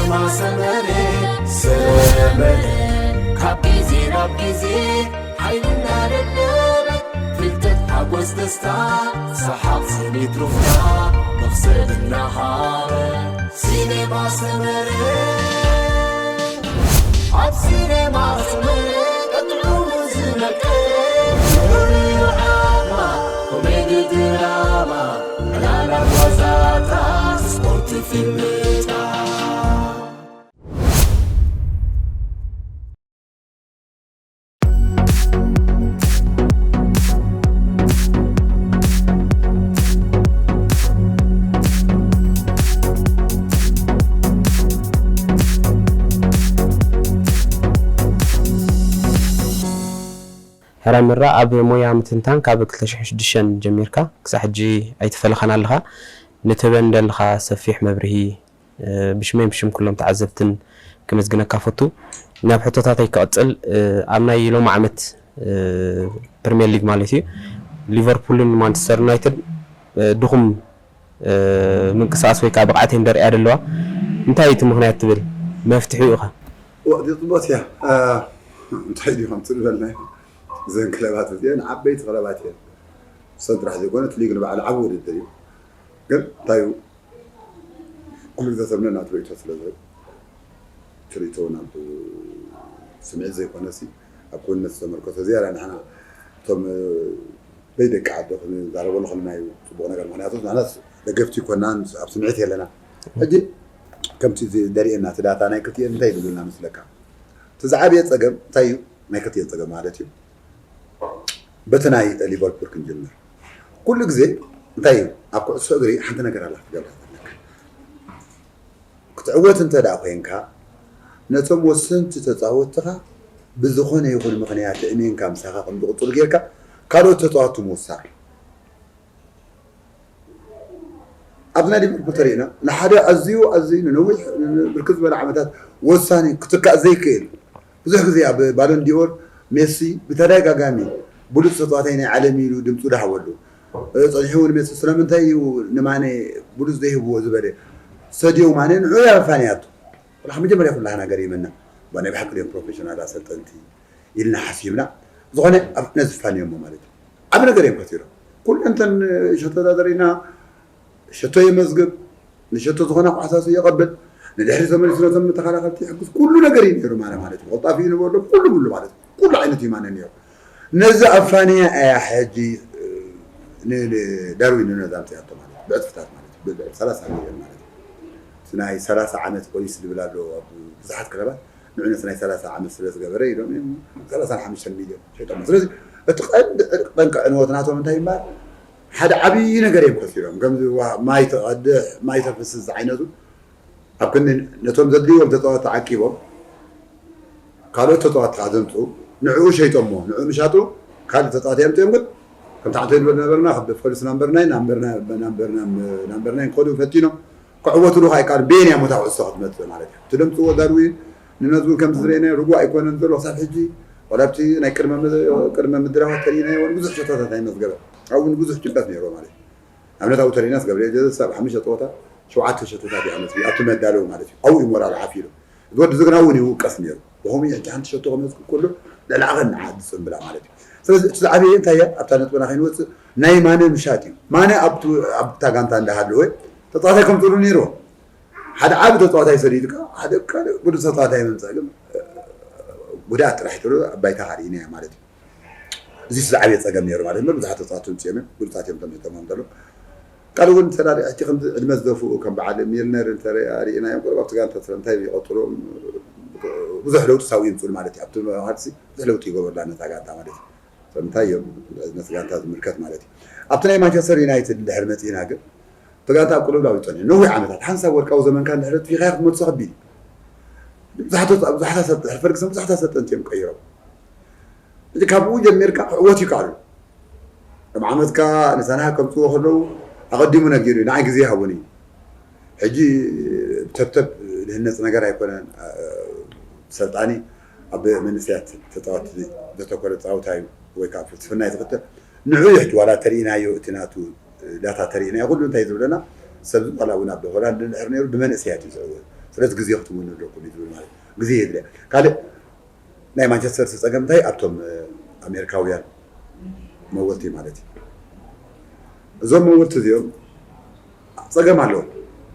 ሰመረ ሰመረ ካብ ግዜ ናብ ግዜ ሓይልና ደለበ ፍልጠት ሓጎስ ደስታ ሰሓቕ ስኒት ሩፍታ መኽሰብ እናሃበ ሲኔማ ሰመረ ኣብ ሲኔማ ሰመረ ቀጥዑ ዝነቀ ኮሜዲ ድራማ ዕላላ ጓዛታ ስፖርት ፊልምታ ሕራይ መራ ኣብ ሞያ ምትንታን ካብ ክልተ ሽሕን ሽዱሽተን ጀሚርካ ክሳብ ሕጂ ኣይተፈለኻን ኣለኻ። ንትህበኒ ዘለኻ ሰፊሕ መብርሂ ብሽመይ ብሽም ኩሎም ተዓዘብትን ክምዝግነካ ፈቱ። ናብ ሕቶታተይ ክቕጽል ኣብ ናይ ሎሚ ዓመት ፕሪምየር ሊግ ማለት እዩ ሊቨርፑልን ማንቸስተር ዩናይትድ ድኹም ምንቅስቃስ ወይ ከዓ ብቕዓት እየን ደርእያ ዘለዋ እንታይ እዩ እቲ ምኽንያት ትብል መፍትሒኡ ኸ? እቲ ፅቡቅ እያ እንታይ ድዩ ከምቲ ዝበልናዮ እዘን ክለባት እዚአን ዓበይቲ ክለባት እየን ሰን ጥራሕ ዘይኮነ እቲ ሊግ ንባዕሉ ዓብ ውድድር እዩ ግን እንታይ እዩ ኩሉ ግዜ ሰብ ነናቱ ርእይቶ ስለ ዝህብ እቲ ርእይቶ እውን ኣብ ስምዒት ዘይኮነሲ ኣብ ክውንነት ዝተመርኮሰ ዝያዳ ንሕና እቶም በይ ደቂ ዓዲ ክንዛረበሉ ከለና እዩ ፅቡቕ ነገር ምክንያቱ ንሕናስ ደገፍቲ ይኮናን ኣብ ስምዒት የለና ሕጂ ከምቲ ደርእየና እቲ ዳታ ናይ ክልቲኤን እንታይ ይብሉና መስለካ እቲ ዝዓብየ ፀገም እንታይ እዩ ናይ ክልቲኤን ፀገም ማለት እዩ በቲ ናይ ሊቨርፑል ክንጅምር ኩሉ ግዜ እንታይ እዩ ኣብ ኩዕሶ እግሪ ሓንቲ ነገር ኣላ ክትገብራ ዘለካ ክትዕወት እንተ ደኣ ኮይንካ ነቶም ወሰንቲ ተፃወትኻ ብዝኾነ ይኹን ምኽንያት እሜንካ ምሳኻ ከም ዝቕፅሉ ጌርካ ካልኦት ተፃወትቲ ምውሳኽ ኣብዚ ናይ ሊቨርፑል ተሪእና ንሓደ ኣዝዩ ኣዝዩ ንነዊሕ ብርክት ዝበለ ዓመታት ወሳኒ ክትካእ ዘይክእል ብዙሕ ግዜ ኣብ ባሎን ዲኦር ሜሲ ብተደጋጋሚ ብሉፅ ተፃዋታይ ናይ ዓለም ኢሉ ድምፁ ዳሃበሉ ፀኒሑ እውን ሜሲ ስለምንታይ እዩ ንማነ ብሉፅ ዘይህብዎ ዝበለ ሰድዮ ማነ ንዑ ያፋንያቱ ካብ መጀመርያ ኩላህና ገሪምና እባ ናይ ብሓቂ ድዮም ፕሮፌሽናል ኣሰልጠንቲ ኢልና ሓሲብና ዝኾነ ነዚ ፋንዮሞ ማለት እዩ ዓብ ነገር እዮም ከሲሮም ኩሉ እንተን ሸቶ ዳደሪና ሸቶ የመዝግብ ንሸቶ ዝኾነ ኳዕሳሱ የቐብል ንድሕሪ ተመሊሱ ነቶም ተኸላኸልቲ ይሕግዝ ኩሉ ነገር እዩ ነይሩ ማነ ማለት እዩ ቀልጣፊ እዩ ንበሎ ኩሉ ሙሉ ማለት እዩ ኩሉ ዓይነት እዩ ማነ ነይሩ ነዚ ኣፋንያ እያ ሕጂ ንዳርዊን ነዛ ኣምፅኣቶ ማለት እዩ ብዕፅፍታት ማለት እዩ ብልዕሊ ሰላሳ ሚልዮን ማለት እዩ እቲ ናይ ሰላሳ ዓመት ቆይስ ዝብል ኣሎ ኣብ ብዙሓት ክለባት ንዕነት ናይ ሰላሳ ዓመት ስለ ዝገበረ ኢሎም እዮም ሰላሳን ሓሙሽተን ሚልዮን ሸይጦሞ ስለዚ እቲ ቀንዲ ጠንቂ ዕንወት ናቶም እንታይ ይምባር ሓደ ዓብዪ ነገር እዮም ከሲሮም ከምዚ ማይ ተቐድሕ ማይ ተፍስስ ዝዓይነቱ ኣብ ክንዲ ነቶም ዘድልይዎም ተፃወቲ ዓቂቦም ካልኦት ተፃወቲ ከዓ ዘምፅኡ ንዕኡ ሸይጦሞ ንዕኡ ምሻጡ ካልእ ተፃወቲ የምፅኦም ግን ከምቲ ዓንተ ንብል ነበርና ካብ ፖሊስ ናምበር ናይን ናምበር ናይን ክኸዱ ፈቲኖም ክዕወትሉ ከዓ ይከኣሉ በየን እያ ሞታ ኩዕሶ ክትመፅእ ማለት እዩ እቲ ደምፅዎ ዳርዊን ንነዚ እውን ከምዚ ዝረእናዮ ርጉእ ኣይኮነን ዘሎ ክሳብ ሕጂ ዋላ ኣብቲ ናይ ቅድመ ምድላዋት ተሪእናዮ እውን ብዙሕ ሸቶታት ኣይመዝገበን ኣብኡ እውን ብዙሕ ጭንቀት ነይርዎ ማለት እዩ ኣብነት ኣብኡ ተሪእናስ ገብርኤል ጀዘስ ኣብ ሓሙሽተ ፀወታ ሸውዓተ ሸቶታት እዩ ኣመዝጊቡ ኣብቲ መዳለዊ ማለት እዩ ኣብኡ እዩ ሞራሉ ዓፊሉ እቲ ወዲ ዝግና እውን ይውቀስ ነይሩ ብኸምኡ ሕጂ ሓንቲ ሸቶ ከመዝግብ ከሎ ልዕሊ ዓቐን ንዓ ዝፅምብላ ማለት እዩ ስለዚ እቲ ዝዓበየ እንታይ እያ ኣብታ ነጥብና ከይንወፅእ ናይ ማነ ምሻጥ እዩ ማነ ኣብታ ጋንታ እንዳሃለወ ተፃዋታይ ከምፅሉ ነይርዎ ሓደ ዓቢ ተፃዋታይ ሰዲድካ ሓደ ካልእ ብሉፅ ተፃዋታይ ምምፃእ ግን ጉድኣት ጥራሕ ይትብሎ ኣብ ባይታ ካርኢና እያ ማለት እዩ እዚ ዝዓበየ ፀገም ነይሩ ማለት ነው ብዙሓት ተፃዋቲ ምፅኦም እዮም ብሉፃት እዮም ተምሕቶሞም ዘሎ ካልእ እውን ተላሊ ሕጂ ከምዚ ዕድመ ዝደፍኡ ከም በዓል ሚልነር እንተሪእናዮም ቁሩብ ኣብቲ ጋንታ ስለምንታይ ይቐፅሉ ብዙሕ ለውጢ ሳው ይምፅሉ ማለት እዩ ኣብቲ መዋሃድሲ ብዙሕ ለውጢ ይገበሩላ ነታ ጋንታ ማለት እዩ ስለምንታይ እዮም ነቲ ጋንታ ዝምልከት ማለት እዩ ኣብቲ ናይ ማንቸስተር ዩናይትድ እንድሕር መፂእና ግን እቲ ጋንታ ኣብ ቅልውላው ይፀንሑ ነዊሕ ዓመታት ሓንሳብ ወርቃዊ ዘመንካ እንድሕር ኣጥፊኻዮ ክትመልሶ ከቢድ እዩ ብዙሓት ፈርግሰን ብዙሓት ኣሰልጠንቲ እዮም ቀይሮም እዚ ካብኡ ጀሚርካ ክዕወት ይከኣሉ ከም ዓመትካ ንሳና ከምፅዎ ከለዉ ኣቐዲሙ ነጊሩ እዩ ንዓይ ግዜ ይሃቡኒ ሕጂ ተብተብ ዝህነፅ ነገር ኣይኮነን ሰልጣኒ ኣብ መንእሰያት ተፃወቲ ዘተኮረ ፃውታ እዩ ወይ ከዓ ፍልስፍና እዩ ዝኽተል ንዑ እዩ ሕጂ ዋላ ተሪኢናዮ እቲ ናቱ ዳታ ተሪኢናዮ ኩሉ እንታይ ዝብለና ሰብ ዋላ እውን ኣብ ሆላንድ እንድሕር ነይሩ ብመንእሰያት እዩ ዝዕወት ስለዚ ግዜ ክትውኑ ኣለኩም እዩ ዝብል ማለት እዩ። ግዜ የድልያ። ካልእ ናይ ማንቸስተር ሲቲ ጸገም እንታይ ኣብቶም ኣሜሪካውያን መወልቲ ማለት እዩ። እዞም መወልቲ እዚኦም ጸገም ኣለዎም።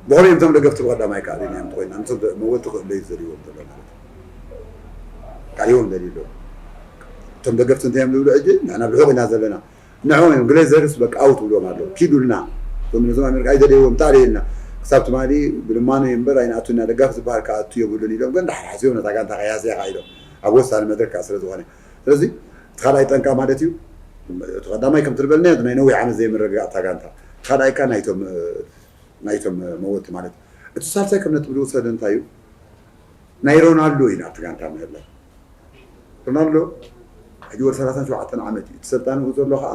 ብኸመይ እዮም እቶም ደገፍቲ ብቐዳማይ ከኣ ሪናዮም እንተኾይና ንቶም መወልቲ ክእለዩ ዝደልይዎም ዘሎ ማለት እዩ። ካልእዎም ደልዩ ኣለዎም። እቶም ደገፍቲ እንታይ እዮም ዝብሉ ሕጂ ንሕና ብርሑቕ ኢና ዘለና። ንዕኦም እዮም ግሌዘርስ በቃ ኣውት ብሎም ኣለዉ። ኪዱልና። እቶም ነዞም ኣሜሪካ ኣይደለይዎም ታለየልና። ክሳብ ትማሊ ብልማኖ እምበር ኣይንኣቱና ደጋፊ ዝበሃል ክኣቱ የብሉን ኢሎም ግን ድሓር ሓሲቦም ነታ ጋንታ ከያስያ ኢሎም ኣብ ወሳኒ መድረክ ከኣ ስለ ዝኾነ ስለዚ እቲ ካልኣይ ጠንቃ ማለት እዩ እቲ ቀዳማይ ከም ትርበልና ናይ ነዊሕ ዓመት ዘይምርግጋእ እታ ጋንታ እቲ ካልኣይ ካ ናይቶም ናይቶም መወልቲ ማለት እቲ ሳልሳይ ከም ነጥቢ ዝወሰደ እንታይ እዩ ናይ ሮናልዶ እዩ ናብቲ ጋንታ ምህላው ሮናልዶ ሕጂ ወዲ ሰላሳን ሸውዓተን ዓመት እዩ እቲ ሰልጣንኡ ዘሎ ከዓ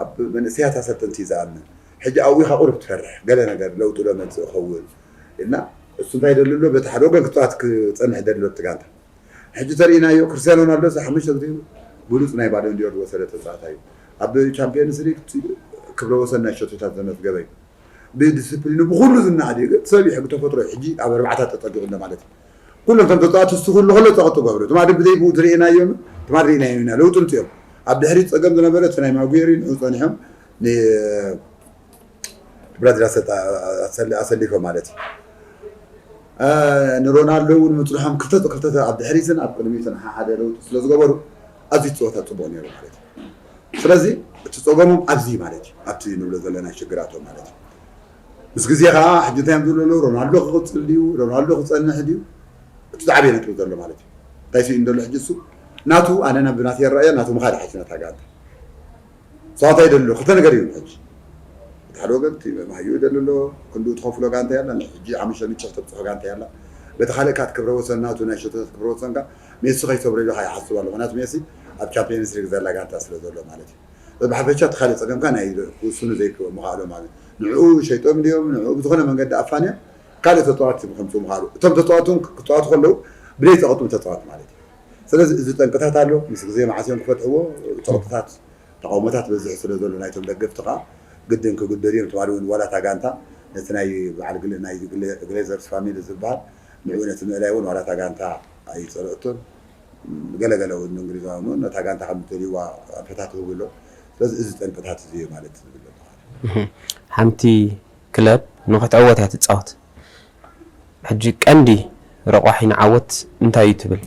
ኣብ መንእሰያት ኣሰልጠንቲ እዩ ዝኣምን ሕጂ ኣብኡ ኢኻ ቁሩብ ትፈርሕ ገለ ነገር ለውጢ ዶ መፅእ ኸውን ኢልና እሱ እንታይ ደሊ ኣሎ በቲ ሓደ ወገን ክፅዋት ክፀንሕ ደሊ ኣሎ እቲ ጋንታ ሕጂ ተርእናዮ ክርስቲያኖ ሮናልዶ ሓሙሽተ ግዜ ብሉፅ ናይ ባሎን ዲዮር ዝወሰደ ተፃዋታይ እዩ ኣብ ቻምፒየንስ ሊግ ክብረ ወሰን ናይ ሸቶታት ዘመዝገበ እዩ ብዲስፕሊኑ ብኩሉ ዝናኣድ እዩ ግን ሰብ ሕጊ ተፈጥሮ ሕጂ ኣብ ኣርባዕታት ተጠቂቑ ኣሎ ማለት እዩ ኩሎም ከም ተፃዋቲ እሱ ኩሉ ከሎ ፀቕጢ ገብሩ ትማሊ ብዘይ ብኡ ዝርእናዮም ትማሊ ርእናዮም ኢና ለውጢ ምፅኦም ኣብ ድሕሪት ፀገም ዝነበረ እቲ ናይ ማጉየሪ ንዑ ፀኒሖም ብራዚል ኣሰሊፎ ማለት እዩ ንሮናልዶ እውን ምፅንሖም ክልተ ክልተ ኣብ ድሕሪትን ኣብ ቅድሚትን ሓደ ለውጢ ስለ ዝገበሩ ኣብዚ ፀወታ ፅቡቅ ነይሩ ማለት እዩ ስለዚ እቲ ፀገሞም ኣብዚ ማለት እዩ ኣብቲ ንብሎ ዘለና ሽግራቶም ማለት እዩ ምስ ግዜ ከዓ ሕጂ እንታይ እዮም ዝብሉ ኣለዉ ሮናልዶ ክቅፅል ድዩ ሮናልዶ ክፀንሕ ድዩ እቲ ዝዓበየ ነጥቢ ዘሎ ማለት እዩ እንታይ ስኢኑ ዘሎ ሕጂ እሱ ናቱ ኣነ ናብ ናት የረኣየ ናቱ ምኻድ ሓጅ ነታ ጋንታ ሰዋታ ይደሉ ክልተ ነገር እዩ ሕጂ እቲ ሓደ ወገን እቲ ማህዩ ይደሉ ኣሎ ክንዱ ትኸፍሎ ጋንታ ያላ ሕጂ ሓሙሽተ ንጭሕ ተብፅሖ ጋንታ ያላ በቲ ካልእ ካት ክብረ ወሰን ናቱ ናይ ሸቶታት ክብረ ወሰን ካ ሜሲ ከይሰብሮ ኢሉ ይሓስብ ኣሎ ምክንያቱ ሜሲ ኣብ ቻምፒየንስ ሊግ ዘላ ጋንታ ስለ ዘሎ ማለት እዩ ብሓፈሻ እቲ ካልእ ፀገምካ ናይ ውስኑ ዘይክእሉ ምኻእሎ ማለት ንዕኡ ሸይጦም ድዮም ንዕኡ ብዝኾነ መንገዲ ኣፋንዮም ካልእ ተፃዋት ክምፁ ምኻእሉ እቶም ተፃዋት ክፃዋቱ ከለዉ ብደይ ፀቐጡ ተፃዋት ማለት እዩ ስለዚ እዚ ጠንቅታት ኣሎ ምስ ግዜ መዓስዮም ክፈትሕዎ ፀቕጥታት ተቃውሞታት በዝሕ ስለ ዘሎ ናይቶም ደገፍቲ ከዓ ግድን ክግደር እዮም ትባል እውን ዋላ እታ ጋንታ ነቲ ናይ በዓል ግለ ናይ ግሌዘርስ ፋሚሊ ዝበሃል ንዕኡ ነቲ ምእላይ እውን ዋላ እታ ጋንታ ኣይፀልእቶን ገለገለ እውን እንግሊዛውያን እውን ነታ ጋንታ ከም ዝደልይዋ ኣፈታት ይህቡ ኣሎ ስለዚ እዚ ጠንቅታት እዚ እዩ ማለት ዝብል ሓንቲ ክለብ ንክትዕወት እያ ትፃወት ሕጂ ቀንዲ ረቋሒ ንዓወት እንታይ እዩ ትብል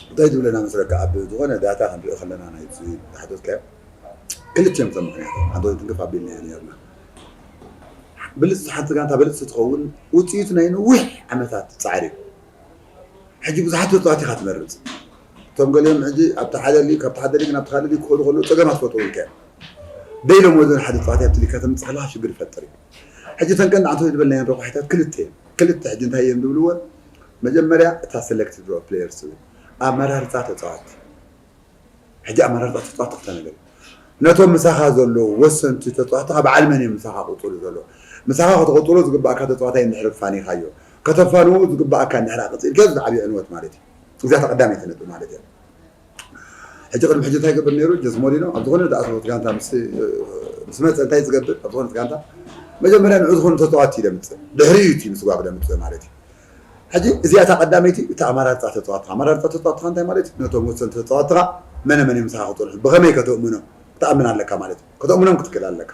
እንታይ ትብለና መስለካ ኣብ ዝኾነ ዳታ ክንሪኦ ከለና ናይ ዝሓተትካዮ ክልቲኦም እቶም ምክንያት ሓደ ትንክፍ ኣቢልና ነርና ብልፅቲ ሓንቲ ጋንታ ብልፅቲ ትኸውን ውፅኢቱ ናይ ነዊሕ ዓመታት ፃዕሪ እዩ ሕጂ ብዙሓት ተፃዋት ኢኻ ትመርፅ እቶም ገሊኦም ሕጂ ኣብቲ ሓደ ሊግ ካብቲ ሓደ ሊግ ናብቲ ሓደ ሊግ ክኸዱ ከለዉ ፀገማት ፈጥሩ ኢልካ ደይሎም ወዘን ሓደ ተፃዋት ኣብቲ ሊግ ከተምፅእ ከለካ ሽግር ይፈጥር እዩ ሕጂ ተን ቀንዲ ዓንቶ ዝበልናየን ረቋሒታት ክልተ እየን ክልተ ሕጂ እንታይ እዮም ዝብልዎ መጀመርያ እታ ሴሌክትድ ፕሌየርስ ትብል ኣመራርፃ ተፃዋት ሕጂ ኣመራርፃ ተፃዋት ክልተ ነገር ነቶም ምሳኻ ዘለዉ ወሰንቲ ተፃዋትኻ በዓል መን እዮም ምሳኻ ክቕፅሉ ዘለዉ ምሳኻ ክትቕፅሎ ዝግባእካ ተፃዋታይ እንድሕር ፋኒኻዮ ከተፋንዎ ዝግባእካ እንድሕር ኣቕፂልካ ዝዓብዩ ዕንወት ማለት እዩ እዚኣ ተቐዳመይቲ ነጥቢ ማለት እያ ሕጂ ቅድሚ ሕጂ እንታይ ገብር ነይሩ ጀስ ሞሪኖ ኣብ ዝኾነ ዝኣተወት ጋንታ ምስ መፀ እንታይ ዝገብር ኣብ ዝኾነት ጋንታ መጀመርያ ንዑ ዝኾኑ ተፃዋቲ እዩ ደምፅእ ድሕሪ እዩ እቲ ምስጓብ ደምፅእ ማለት እዩ ሕጂ እዚኣ እታ ቀዳመይቲ እቲ ኣመራርፃ ተፃዋትኻ ኣመራርፃ ተፃዋትኻ እንታይ ማለት እዩ ነቶም ወሰንቲ ተፃዋትኻ መነ መን ምሳኻ ክፀንሑ ብኸመይ ከተእምኖም ክትኣምን ኣለካ ማለት እዩ ከተእምኖም ክትክእል ኣለካ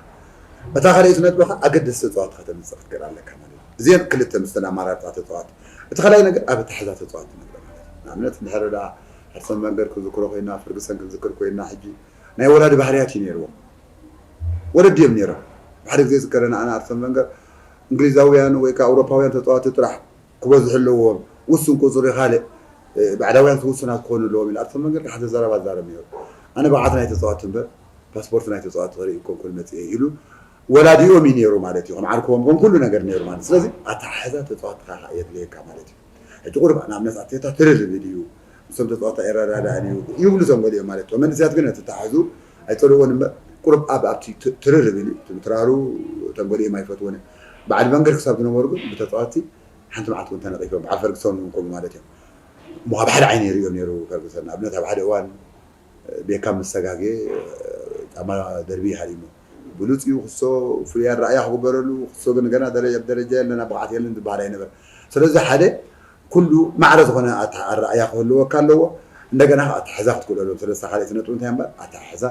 እታ ካልኣይቲ ነጥቢ ከዓ ኣገደስቲ ተፃዋትኻ ተምፅእ ክትክእል ኣለካ ማለት እዩ እዚአን ክልተ ምስተን ኣመራርፃ ተፃዋት እቲ ካልኣይ ነገር ኣብ ኣተሓዛ ተፃዋት ንብሎ ማለት እዩ ንኣብነት እንድሕር ዳ ኣርሰን ቨንገር ክንዝክሮ ኮይና ፈርግሰን ክንዝክር ኮይና ሕጂ ናይ ወላዲ ባህርያት እዩ ነይርዎም ወለዲ እዮም ነይሮም ሓደ ግዜ ዝከረና ኣነ ኣርሰን ቨንገር እንግሊዛውያን ወይ ከዓ ኣውሮፓውያን ተፃዋቲ ጥራሕ ክበዝሑ ኣለዎም ውሱን ቁፅሪ ካልእ ባዕዳውያን ውሱናት ክኾኑ ኣለዎም ኢሉ ኣርሰን ቨንገር ሓደ ዘረባ ዛረብ ነይሩ ኣነ ብዓት ናይ ተፃዋቲ እምበር ፓስፖርት ናይ ተፃዋቲ ክርኢ ኮንኩን መፅኤ ኢሉ ወላዲኦም እዩ ነይሩ ማለት እዩ ከም ዓርክዎም ከም ኩሉ ነገር ነይሩ ማለት ስለዚ ኣተሓሕዛ ተፃዋትካ የድልየካ ማለት እዩ ሕጂ ቁሩብ ንኣብነት ኣርቴታ ትርር ዝብል እዩ ምስቶም ተፃወታ ኣይረዳዳእን እዩ ይብሉ እዞም ገሊኦም ማለት እዮም መንእሰያት ግን ነቲ ተሓዙ ኣይፀልእዎን እምበር ቁሩብ ኣብ ኣብቲ ትርር ዝብል እዩ ትራሩ እቶም ገሊኦም ኣይፈትዎን እዮም በዓል ቨንገር ክሳብ ዝነበሩ ግን ብተፃወቲ ሓንቲ መዓልቲ እውን ተነቂፎም በዓል ፈርግሰን እውን ከምኡ ማለት እዮም እሞ ኣብ ሓደ ዓይኒ ይርእዮም ነይሩ ፈርግሰን ንኣብነት ኣብ ሓደ እዋን ቤካም ምስ ሰጋግየ ጫማ ደርቢ ይሃሪሞ ብሉፅ እዩ ክሶ፣ ፍሉይ ኣረኣያ ክግበረሉ፣ ክሶ ግን ገና ደረጃ ብደረጃ የለን፣ ኣብ ብቕዓት የለን ዝበሃል ኣይነበር። ስለዚ ሓደ ኩሉ ማዕረ ዝኾነ ኣታ ኣረኣያ ክህልወካ ኣለዎ። እንደገና ኣተሓሕዛ ክትክእለሉ። ስለዚ ካልኣይቲ ነጥቡ እንታይ እምበር ኣተሓሕዛ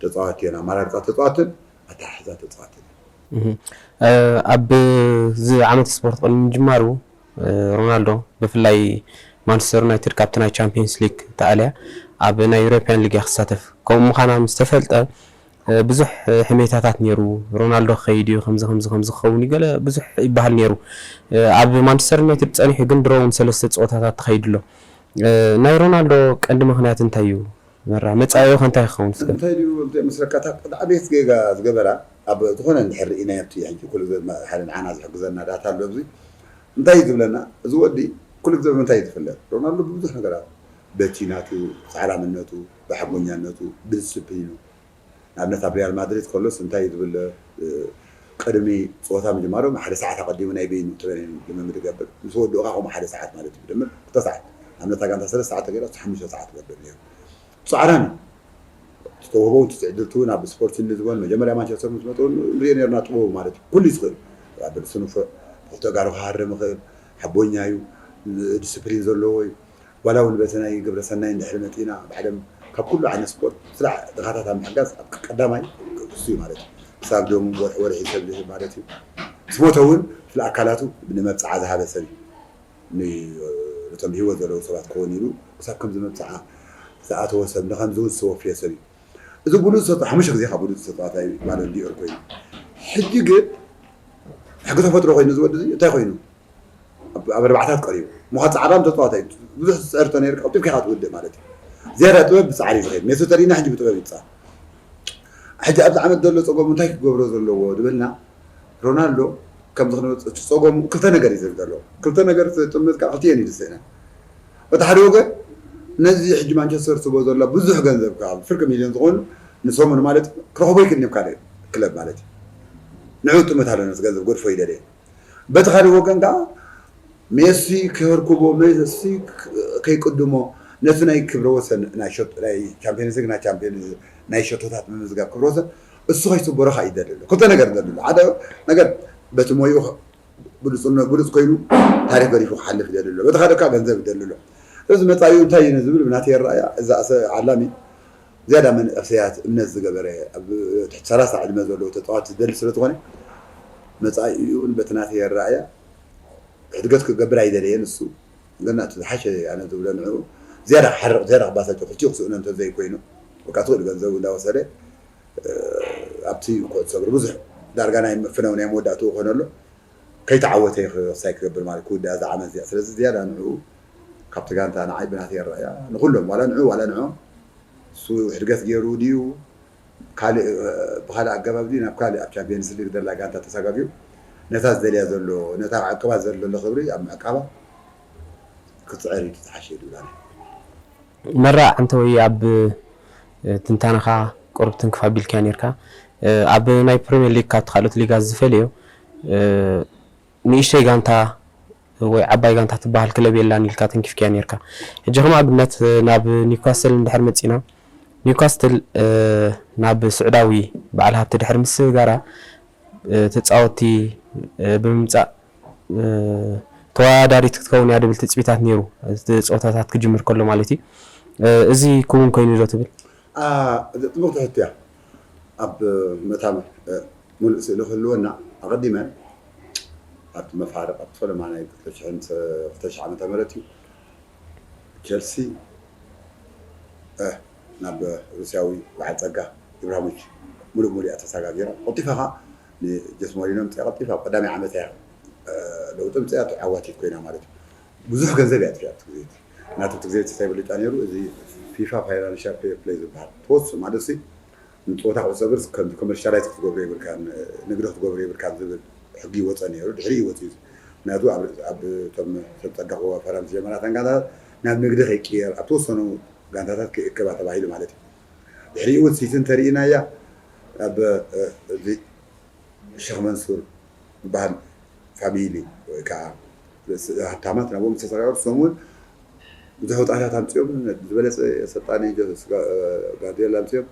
ተፃዋቲ እየን። ኣመራርፃ ተፃዋትን ኣተሓሕዛ ተፃዋትን። ኣብ እዚ ዓመት ስፖርት ቅድሚ ምጅማሩ ሮናልዶ ብፍላይ ማንቸስተር ዩናይትድ ካብቲ ናይ ቻምፒየንስ ሊግ ተኣልያ ኣብ ናይ ዩሮፒያን ሊግ እያ ክሳተፍ ከምኡ ምዃና ምስ ተፈልጠ ብዙሕ ሕሜታታት ነይሩ። ሮናልዶ ክኸይድ እዩ ከምዚ ከምዚ ከምዚ ክኸውን እዩ ገለ ብዙሕ ይበሃል ነይሩ። ኣብ ማንቸስተር ዩናይትድ ጸኒሑ ግን ድሮ እውን ሰለስተ ፀወታታት ተኸይዱ ኣሎ። ናይ ሮናልዶ ቀንዲ ምኽንያት እንታይ እዩ? መራ መጻኢኡ ከ እንታይ ክኸውን እስከ? እንታይ ድዩ እንታይ መስለካ እታ ቀዳመይቲ ጌጋ ዝገበራ ኣብ ዝኾነ እንድሕር ርኢናዮ ኣብቲ ሕጂ ኩሉ ግዜ ሓደ ንዓና ዝሕግዘና ዳታ ኣሎ ኣብዚ እንታይ እዩ ዝብለና እዚ ወዲ ኩሉ ግዜ ብምንታይ እዩ ዝፍለጥ ሮናልዶ ብብዙሕ ነገራት በቲ ናቱ ፃዕራምነቱ ብሓቦኛነቱ ብድስፕሊኑ ንኣብነት ኣብ ሪያል ማድሪድ ከሎስ እንታይ እዩ ዝብል ቅድሚ ፀወታ ምጅማሮም ሓደ ሰዓት ኣቐዲሙ ናይ በይኑ ትሬኒንግ ልምምድ ይገብር ምስ ወድኡ ከዓ ከምኡ ሓደ ሰዓት ማለት እዩ ብድምር ክልተ ሰዓት ንኣብነት እታ ጋንታ ሰለስተ ሰዓት ተገይራ እሱ ሓሙሽተ ሰዓት ይገብር ነይሩ ፃዕራም እዩ ዝተውህቦ እውን ትስዕድልቲ እውን ኣብ ስፖርት ንዝበን መጀመርያ ማንቸስተር ምስ መጡ እውን ንሪኦ ነርና ጥበቡ ማለት እዩ ኩሉ እዩ ዝኽእል ብልሱ ንፉዕ ብክልተ ጋሩ ክሃርም ይኽእል ሓቦኛ እዩ ዲስፕሊን ዘለዎ እዩ ዋላ እውን በቲ ናይ ግብረ ሰናይ እንድሕር መፂና ብዓለም ካብ ኩሉ ዓይነት ስፖርት ስራሕ ድኻታት ኣብ ምሕጋዝ ኣብ ቀዳማይ እሱ እዩ ማለት እዩ ክሳብ ደሙ ወርሒ ወርሒ ሰብ ዝህብ ማለት እዩ ዝሞተ እውን ስለ ኣካላቱ ንመብፅዓ ዝሃበ ሰብ እዩ ንቶም ብህይወት ዘለዉ ሰባት ክኸውን ኢሉ ክሳብ ከምዚ መብፅዓ ዝኣተወ ሰብ ንከምዚ እውን ዝተወፍየ ሰብ እዩ እዚ ብሉፅ ሰጥ ሓሙሽተ ግዜ ካብ ብሉፅ ሰጥ ኣታይ ባሎን ዲኦር ኮይኑ ሕጂ ግን ሕጊ ተፈጥሮ ኮይኑ ዝወዲ እንታይ ኮይኑ ኣብ ኣርባዕታት ቀሪቡ ምዃ ፃዕራም ተፃዋታይ ብዙሕ ዝፅዕር ተነይርካ ቀልጢፍካ ኢኻ ትውድእ ማለት እዩ ዝያዳ ጥበብ ብፃዕሪ ዝኸይድ ሜሲ ተሪእና ሕጂ ብጥበብ ይፃ ሕጂ ኣብዚ ዓመት ዘሎ ፀገሙ እንታይ ክገብሮ ዘለዎ ዝበልና ሮናልዶ ከምዚ ክንብል እቲ ፀገሙ ክልተ ነገር እዩ ዝብል ዘለዎ ክልተ ነገር ጥምት ከዓ ክልቲኤን እዩ ዝስእነን በቲ ሓደ ወገን ነዚ ሕጂ ማንቸስተር ትቦ ዘሎ ብዙሕ ገንዘብ ካብ ፍርቂ ሚልዮን ዝኾኑ ንሰሙን ማለት ክረኽቦ ይክእል ካብ ካልእ ክለብ ማለት እዩ ንዑ ጥምት ኣሎ ነቲ ገንዘብ ገድፎ ይደልየ በቲ ካልእ ወገን ከዓ ሜሲ ከርክቦ ሜሲ ከይቅድሞ ነቲ ናይ ክብረ ወሰን ናይ ቻምፒየንስ ሊግ ናይ ቻምፒየንስ ናይ ሸቶታት ምምዝጋብ ክብረ ወሰን እሱ ከይስበሮ ከዓ ይደሊ ኣሎ ክልተ ነገር ይደሊ ኣሎ ሓደ ነገር በቲ ሞይኡ ብሉፅነ ብሉፅ ኮይኑ ታሪክ ገዲፉ ክሓልፍ ይደሊ ኣሎ በቲ ካልእ ከዓ ገንዘብ ይደሊ ኣሎ ስለዚ መፃኢኡ እንታይ እዩ ዝብል ብናተይ ኣረኣያ እዛ ዓላሚ ዝያዳ መንእሰያት እምነት ዝገበረ ኣብ ትሕቲ ሰላሳ ዕድመ ዘለዎ ተፃዋቲ ዝደሊ ስለ ዝኾነ መፃኢኡ በቲ ናተይ ኣረኣያ ሕድገት ክገብር ኣይደለየን እሱ ግን እቲ ዝሓሸ ኣነ ዝብሎ ንዕኡ ዝያዳ ክሓርቕ ዝያዳ ክባሳጭ ክልቲኡ ክስእኖ እንተዘይኮይኑ በቃ ትኽእል ገንዘቡ እንዳወሰደ ኣብቲ ኩዕሶ እግሪ ብዙሕ ዳርጋ ናይ ፍነው ናይ መወዳእትኡ ኮነ ኣሎ ከይተዓወተ ክሳይ ክገብር ማለት ክውድኣ ዝዓመት እዚኣ ስለዚ ዝያዳ ንዕኡ ካብቲ ጋንታ ንዓይ ብናተይ ኣረኣያ ንኩሎም ዋላ ንዑ ዋላ ንዖም እሱ ሕድገት ገይሩ ድዩ ካልእ ብካልእ ኣገባብ ድዩ ናብ ካልእ ኣብ ቻምፒየንስ ሊግ ዘላ ጋንታ ተሳጋጊሩ ነታ ዝደልያ ዘሎ ነታ ኣብ ዕቅባ ዘሎ ክብሪ ኣብ ምዕቃባ ክፅዕር እዩ ዝሓሸ ይብል ኣነ። መራ ዓንተወይ ኣብ ትንታነኻ ቁሩብ ትንክፍ ኣቢልካዮ ኔርካ። ኣብ ናይ ፕሪምየር ሊግ ካብቲ ካልኦት ሊጋት ዝፈልዮ ንእሽተይ ጋንታ ወይ ዓባይ ጋንታ ትበሃል ክለብ የላን ኢልካ ተንኪፍካያ ኔርካ። ሕጂ ከም ኣብነት ናብ ኒውካስትል እንድሕር መጺና፣ ኒውካስትል ናብ ስዑዳዊ በዓል ሃብቲ ድሕሪ ምስግጋራ ተጻወትቲ ብምምጻእ ተወዳዳሪት ክትከውን እያ ዝብል ትጽቢታት ነይሩ፣ እቲ ጸወታታት ክጅምር ከሎ ማለት እዩ። እዚ ክውን ኮይኑ ዶ ትብል? ጽብቕቲ ሕቶ እያ። ኣብ መታን ምሉእ ስእሊ ክህልወና ኣቐዲመ ኣብቲ መፋርቕ ኣብቲ ፈለማ ናይ ክልተ ሽሕን ክልተ ሽሕ ዓመተ ምህረት እዩ ቸልሲ ናብ ሩስያዊ በዓል ጸጋ ኢብራሂሞቪች ሙሉእ ሙሉእ እያ ተሰጋጊራ። ቀልጢፋ ኸዓ ንጆስ ሞሪኖ ኣምጺኣ ቀልጢፋ ኣብ ቀዳማይ ዓመታ እያ ለውጢ ኣምጺኣ ዓዋቲት ኮይና ማለት እዩ። ብዙሕ ገንዘብ እያ ኣጥፊኣ ኣብቲ ግዜ እቲ። ምኽንያቱ ኣብቲ ግዜ እቲ እንታይ ብልጫ ነይሩ እዚ ፊፋ ፋይናንሻል ፌር ፕሌይ ዝበሃል ተወስኡ ማለት ንፀወታ ኩዕሶ እግርስ ከምዚ ኮመርሻላይዝ ክትገብሮ የብልካን ንግዲ ክትገብሮ የብልካን ዝብል ሕጊ ይወፀ ነይሩ ድሕሪ እዩ ወፂኡ ምክንያቱ ኣብ እቶም ሰብ ፀጋ ክወፈራ ምስ ጀመራ እተን ጋንታታት ናብ ንግዲ ከይቅየር ኣብ ተወሰኑ ጋንታታት ከይእከባ ተባሂሉ ማለት እዩ ድሕሪኡ እውን ሲቲ እንተሪኢናያ ኣብ እዚ ሸክ መንሱር ዝበሃል ፋሚሊ ወይ ከዓ ሃብታማት ናብኦም ዝተሰጋገሩ እሶም እውን ብዙሕ ወጣታት ኣምፅኦም ዝበለፀ ሰልጣኒ ጋርዲዮላ ኣምፅኦም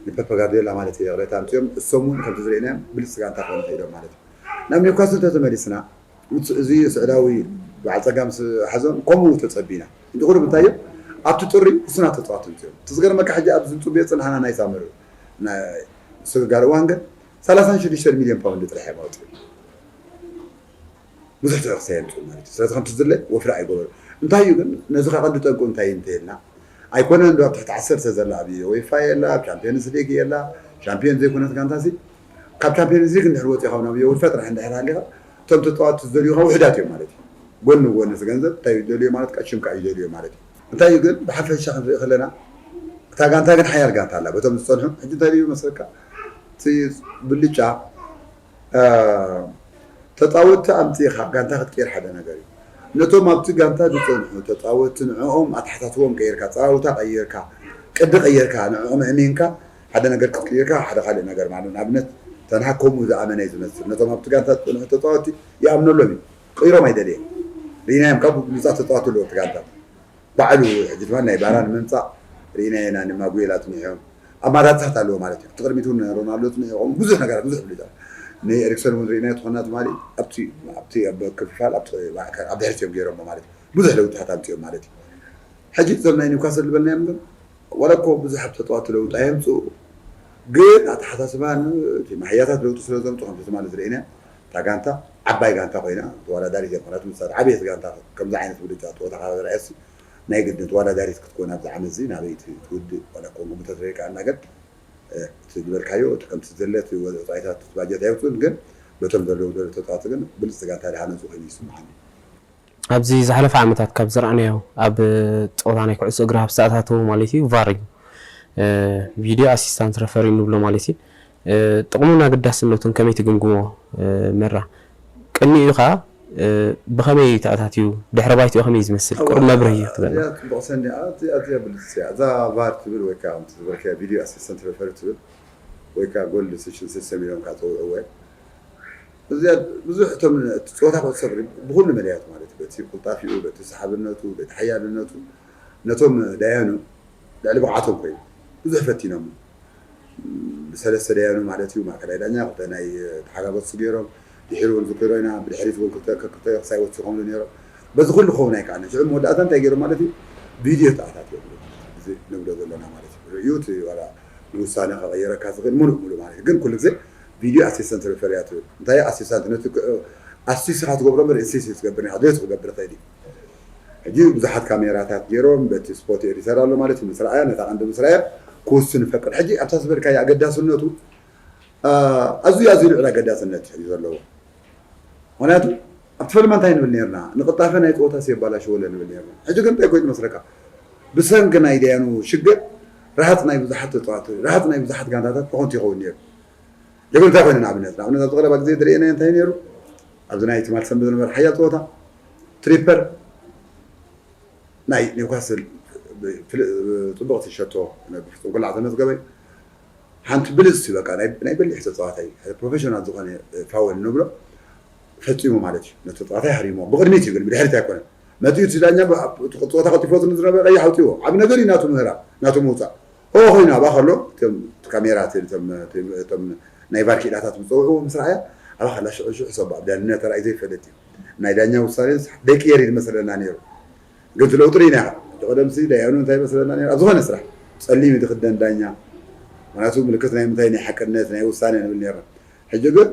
ንፐፕ ጋርዲዮላ ማለት እዩ ይቕሬታ ኣምፅኦም። እሶም እውን ከምቲ ዝርኢናዮም ብልፅቲ ጋንታ ክኾኑ ክኢሎም ማለት እዩ። ናብ ኒውካስል እንተተመሊስና፣ ምስ እዚ ስዑዳዊ በዓል ፀጋ ምስ ሓዞም ከምኡ ተፀቢና። ሕጂ ቁሩብ እንታይ እዮም ኣብቲ ጥሪ ውሱናት ተፃወትቲ ኣምፅኦም። እቲ ዝገርመካ ሕጂ ኣብዚ ንፅበዮ ፅናሕና ናይ ሳመር ናይ ስግጋር እዋን ግን ሰላሳን ሽዱሽተን ሚልዮን ፓውንድ ጥራሕ እዮም ኣውፅኦም። ብዙሕ ተረክሰ የምፅኡ ማለት እዩ። ስለዚ ከምቲ ዝድለ ወፍሪ ኣይገበሩ። እንታይ እዩ ግን ነዚ ከቐንዲ ጠንቁ እንታይ እዩ እንተይልና ኣይኮነን ዶ ኣብ ትሕቲ ዓሰርተ ዘላ ኣብ ዩኤፋ የላ፣ ኣብ ቻምፒየንስ ሊግ የላ። ቻምፒየን ዘይኮነት ጋንታ ሲ ካብ ቻምፒየንስ ሊግ እንድሕር ወፂኻ ናብ ዩኤፋ ጥራሕ እንድሕር ሃሊኻ እቶም ተፃወትቲ ዝደልዩኻ ውሕዳት እዮም ማለት እዩ። ጎኒ ጎኒ እቲ ገንዘብ እንታይ ይደልዩ ማለት ቀሽም ከዓ ይደልዩ ማለት እዩ። እንታይ እዩ ግን ብሓፈሻ ክንርኢ ከለና እታ ጋንታ ግን ሓያል ጋንታ ኣላ። በቶም ዝፀንሑ ሕጂ እንታይ እዩ መስለካ እቲ ብልጫ ተፃወትቲ ኣምፂእኻ ጋንታ ክትቀይር ሓደ ነገር እዩ። ነቶም ኣብቲ ጋንታ ዝፀንሑ ተፃወትቲ ንዕኦም ኣተሓሳስቦም ቀይርካ፣ ፀዋውታ ቀይርካ፣ ቅዲ ቀይርካ፣ ንዕኦም ኣእሚንካ ሓደ ነገር ክትቅይርካ ሓደ ካልእ ነገር ማለት ንኣብነት ተንሃ ከምኡ ዝኣመነ እዩ ዝመስል። ነቶም ኣብቲ ጋንታ ዝፀንሑ ተፃወትቲ ይኣምነሎም እዩ። ቅይሮም ኣይደልየ ርኢናዮም ካብ ብሉፃት ተፃወትቲ ኣለዎ እቲ ጋንታ ባዕሉ ሕጂ ድማ ናይ ባራ ንምምፃእ ርኢና ኢና ንማጉዌላ ፅኒሖም ኣማራፅታት ኣለዎ ማለት እዩ። እቲ ቅድሚት እውን ሮናልዶ ፅኒሖም ብዙሕ ነገራት ብዙሕ ብልጫ ንኤሪክሰን እውን ርኢናዮ ትኾና ትማሊ ኣብቲ ኣብቲ ኣብ ክፍፋል ኣብቲ ማእከል ኣብ ድሕሪት እዮም ገይሮሞ ማለት እዩ። ብዙሕ ለውጥታት ኣምፅኦም ማለት እዩ። ሕጂ እዞም ናይ ኒውካስል ዝበልናዮም ግን ዋላ እኮ ብዙሕ ኣብ ተፃዋቲ ለውጢ ኣየምፅኡ ግን ኣተሓሳስባን እቲ ማሕያታት ለውጢ ስለ ዘምፁ ከምቲ ትማሊ ዝርኢና እታ ጋንታ ዓባይ ጋንታ ኮይና ተወዳዳሪት እያ። ምክንያቱ ምስ ዓብየት ጋንታ ከምዚ ዓይነት ብልጫ ተወታ ካብ ዝረኣየሲ ናይ ግድን ተወዳዳሪት ክትኮን ኣብዚ ዓመት እዚ ናበይ ትውድእ ዋላ ኮንጎ ምተትረይ ከኣና ግን እቲ ዝበልካዮ እቲ ከምቲ ዝድለ እቲ ወፃኢታት እቲ ባጀት ኣይወፅኡን ግን በቶም ዘለዉ ዘሎ ተፃወቲ ግን ብልፅቲ ጋንታ ድሃነፁ ኮይኑ ይስምዓኒ። ኣብዚ ዝሓለፈ ዓመታት ካብ ዝረኣናዮ ኣብ ፀወታ ናይ ኩዕሶ እግሪ ሃብቲ ዝተኣታተወ ማለት እዩ ቫር እዩ። ቪድዮ ኣሲስታንት ረፈሪ ንብሎ ማለት እዩ። ጥቕሙን ኣገዳስነቱን ከመይ ትግምግሞ መራ? ቅድሚኡ ኸዓ ብኸመይ ተኣታትዩ? ድሕረ ባይትኡ ከመይ እዩ ዝመስል? ቁሩብ መብርሂ ክትበልና። እዚኣ ፅቡቕ ሰኒ እያ። እዚኣ እዚኣ ብልፅቲ እያ። እዛ ቫር ትብል ወይ ከዓ ከምቲ ዝበልካዮ ቪድዮ ኣሲስተንት ረፈሪ ትብል ወይ ከዓ ጎል ዲሲሽን ሲስተም ኢሎም ከዓ ፀውዕዎ እዮም። እዚኣ ብዙሕ እቶም እቲ ፀወታ ኩዕሶ እግሪ ብኩሉ መዳያት ማለት እዩ። በቲ ቁልጣፊኡ፣ በቲ ሰሓብነቱ፣ በቲ ሓያልነቱ ነቶም ዳያኑ ልዕሊ ብቕዓቶም ኮይኑ ብዙሕ ፈቲኖም። ብሰለስተ ደያኑ ማለት እዩ ማእከላይ ዳኛ ክልተ ናይ ተሓጋገዝቲ ገይሮም ድሒሩ እውን ዝክሮ ኢና ብድሕሪት እውን ክልተ ክልተ ክሳይ ወሲኾምሉ ነይሮም። በዚ ኩሉ ክኸውን ኣይከኣልን። ሽዑ መወዳእታ እንታይ ገይሮም ማለት እዩ ቪድዮ ተኣታትዮም እዚ ንብሎ ዘለና ማለት እዩ። ርእዩ እቲ ዋላ ንውሳነ ከቐይረካ ዝኽእል ሙሉእ ሙሉእ ማለት እዩ። ግን ኩሉ ግዜ ቪድዮ ኣሲስተንት ሪፈር እያ ትብል። እንታይ ኣሲስታንት ነቲ ኣሲስኻ ትገብሮ እምበር ኢንሲስት ክትገብር ናይ ድሌት ክገብር ይኽእል እዩ። ሕጂ ብዙሓት ካሜራታት ገይሮም በቲ ስፖት ኤዲተር ኣሎ ማለት እዩ ምስ ረኣያ ነታ ቀንዲ ምስ ረኣያ ክውስን ይፈቅድ። ሕጂ ኣብታ ዝበልካዮ ኣገዳስነቱ ኣዝዩ ኣዝዩ ልዑል ኣገዳስነት እዩ ዘለዎ። ምክንያቱ ኣብቲ ፈልማ እንታይ ንብል ነርና ንቅልጣፈ ናይ ፀወታ የባላሽወለ ንብል ነርና። ሕጂ ግን እንታይ ኮይኑ መስለካ ብሰንኪ ናይ ደያኑ ሽግር ረሃፅ ናይ ብዙሓት ተፃዋቲ ረሃፅ ናይ ብዙሓት ጋንታታት ብኸንቱ ይኸውን ነይሩ። ግን እንታይ ኮይኑ ንኣብነት ንኣብነት ኣብዚ ቀረባ ግዜ ዝርእየናዮ እንታይ ነይሩ ኣብዚ ናይ ትማል ሰንበት ዝነበረ ሓያል ፀወታ ትሪፐር ናይ ኒውካስል ፅቡቕቲ ሸቶ ብፍፁም ኩላዕ ተመዝገበ ሓንቲ ብልፅቲ በቃ ናይ በሊሕ ተፃዋታይ ፕሮፌሽናል ዝኾነ ፋወል ንብሎ ፈፂሙ ማለት እዩ ነቲ ተፃዋታይ ሃሪሞ ብቅድሚት እዩ ግን ብድሕሪት ኣይኮነን መፂኡ እቲ ዳኛ ፀወታ ቀልጢፎ ዝነበረ ቀይሕ ኣውፅዎ ዓብ ነገር እዩ ናቱ ምህራ ናቱ ምውፃእ ኦ ኮይኑ ኣብኣ ከሎ እቶም ካሜራ እቶም ናይ ቫር ክኢላታት ዝፀውዕዎ ምስ ረኣያ ኣብኣ ከላ ሽዑ ሽዑ ሰብ ኣብ ዳንነት ተራእዩ ዘይፈልጥ እዩ ናይ ዳኛ ውሳኔ ደቂ የሪድ መሰለና ነይሩ ግን እቲ ለውጢ ርኢና ኢኻ እቲ ቀደምሲ ዳያኑ እንታይ መሰለና ነይሩ ኣብ ዝኾነ ስራሕ ፀሊም እዩ ዝኽደን ዳኛ ምክንያቱ ምልክት ናይ ምንታይ ናይ ሓቅነት ናይ ውሳኔ ንብል ነርና ሕጂ ግን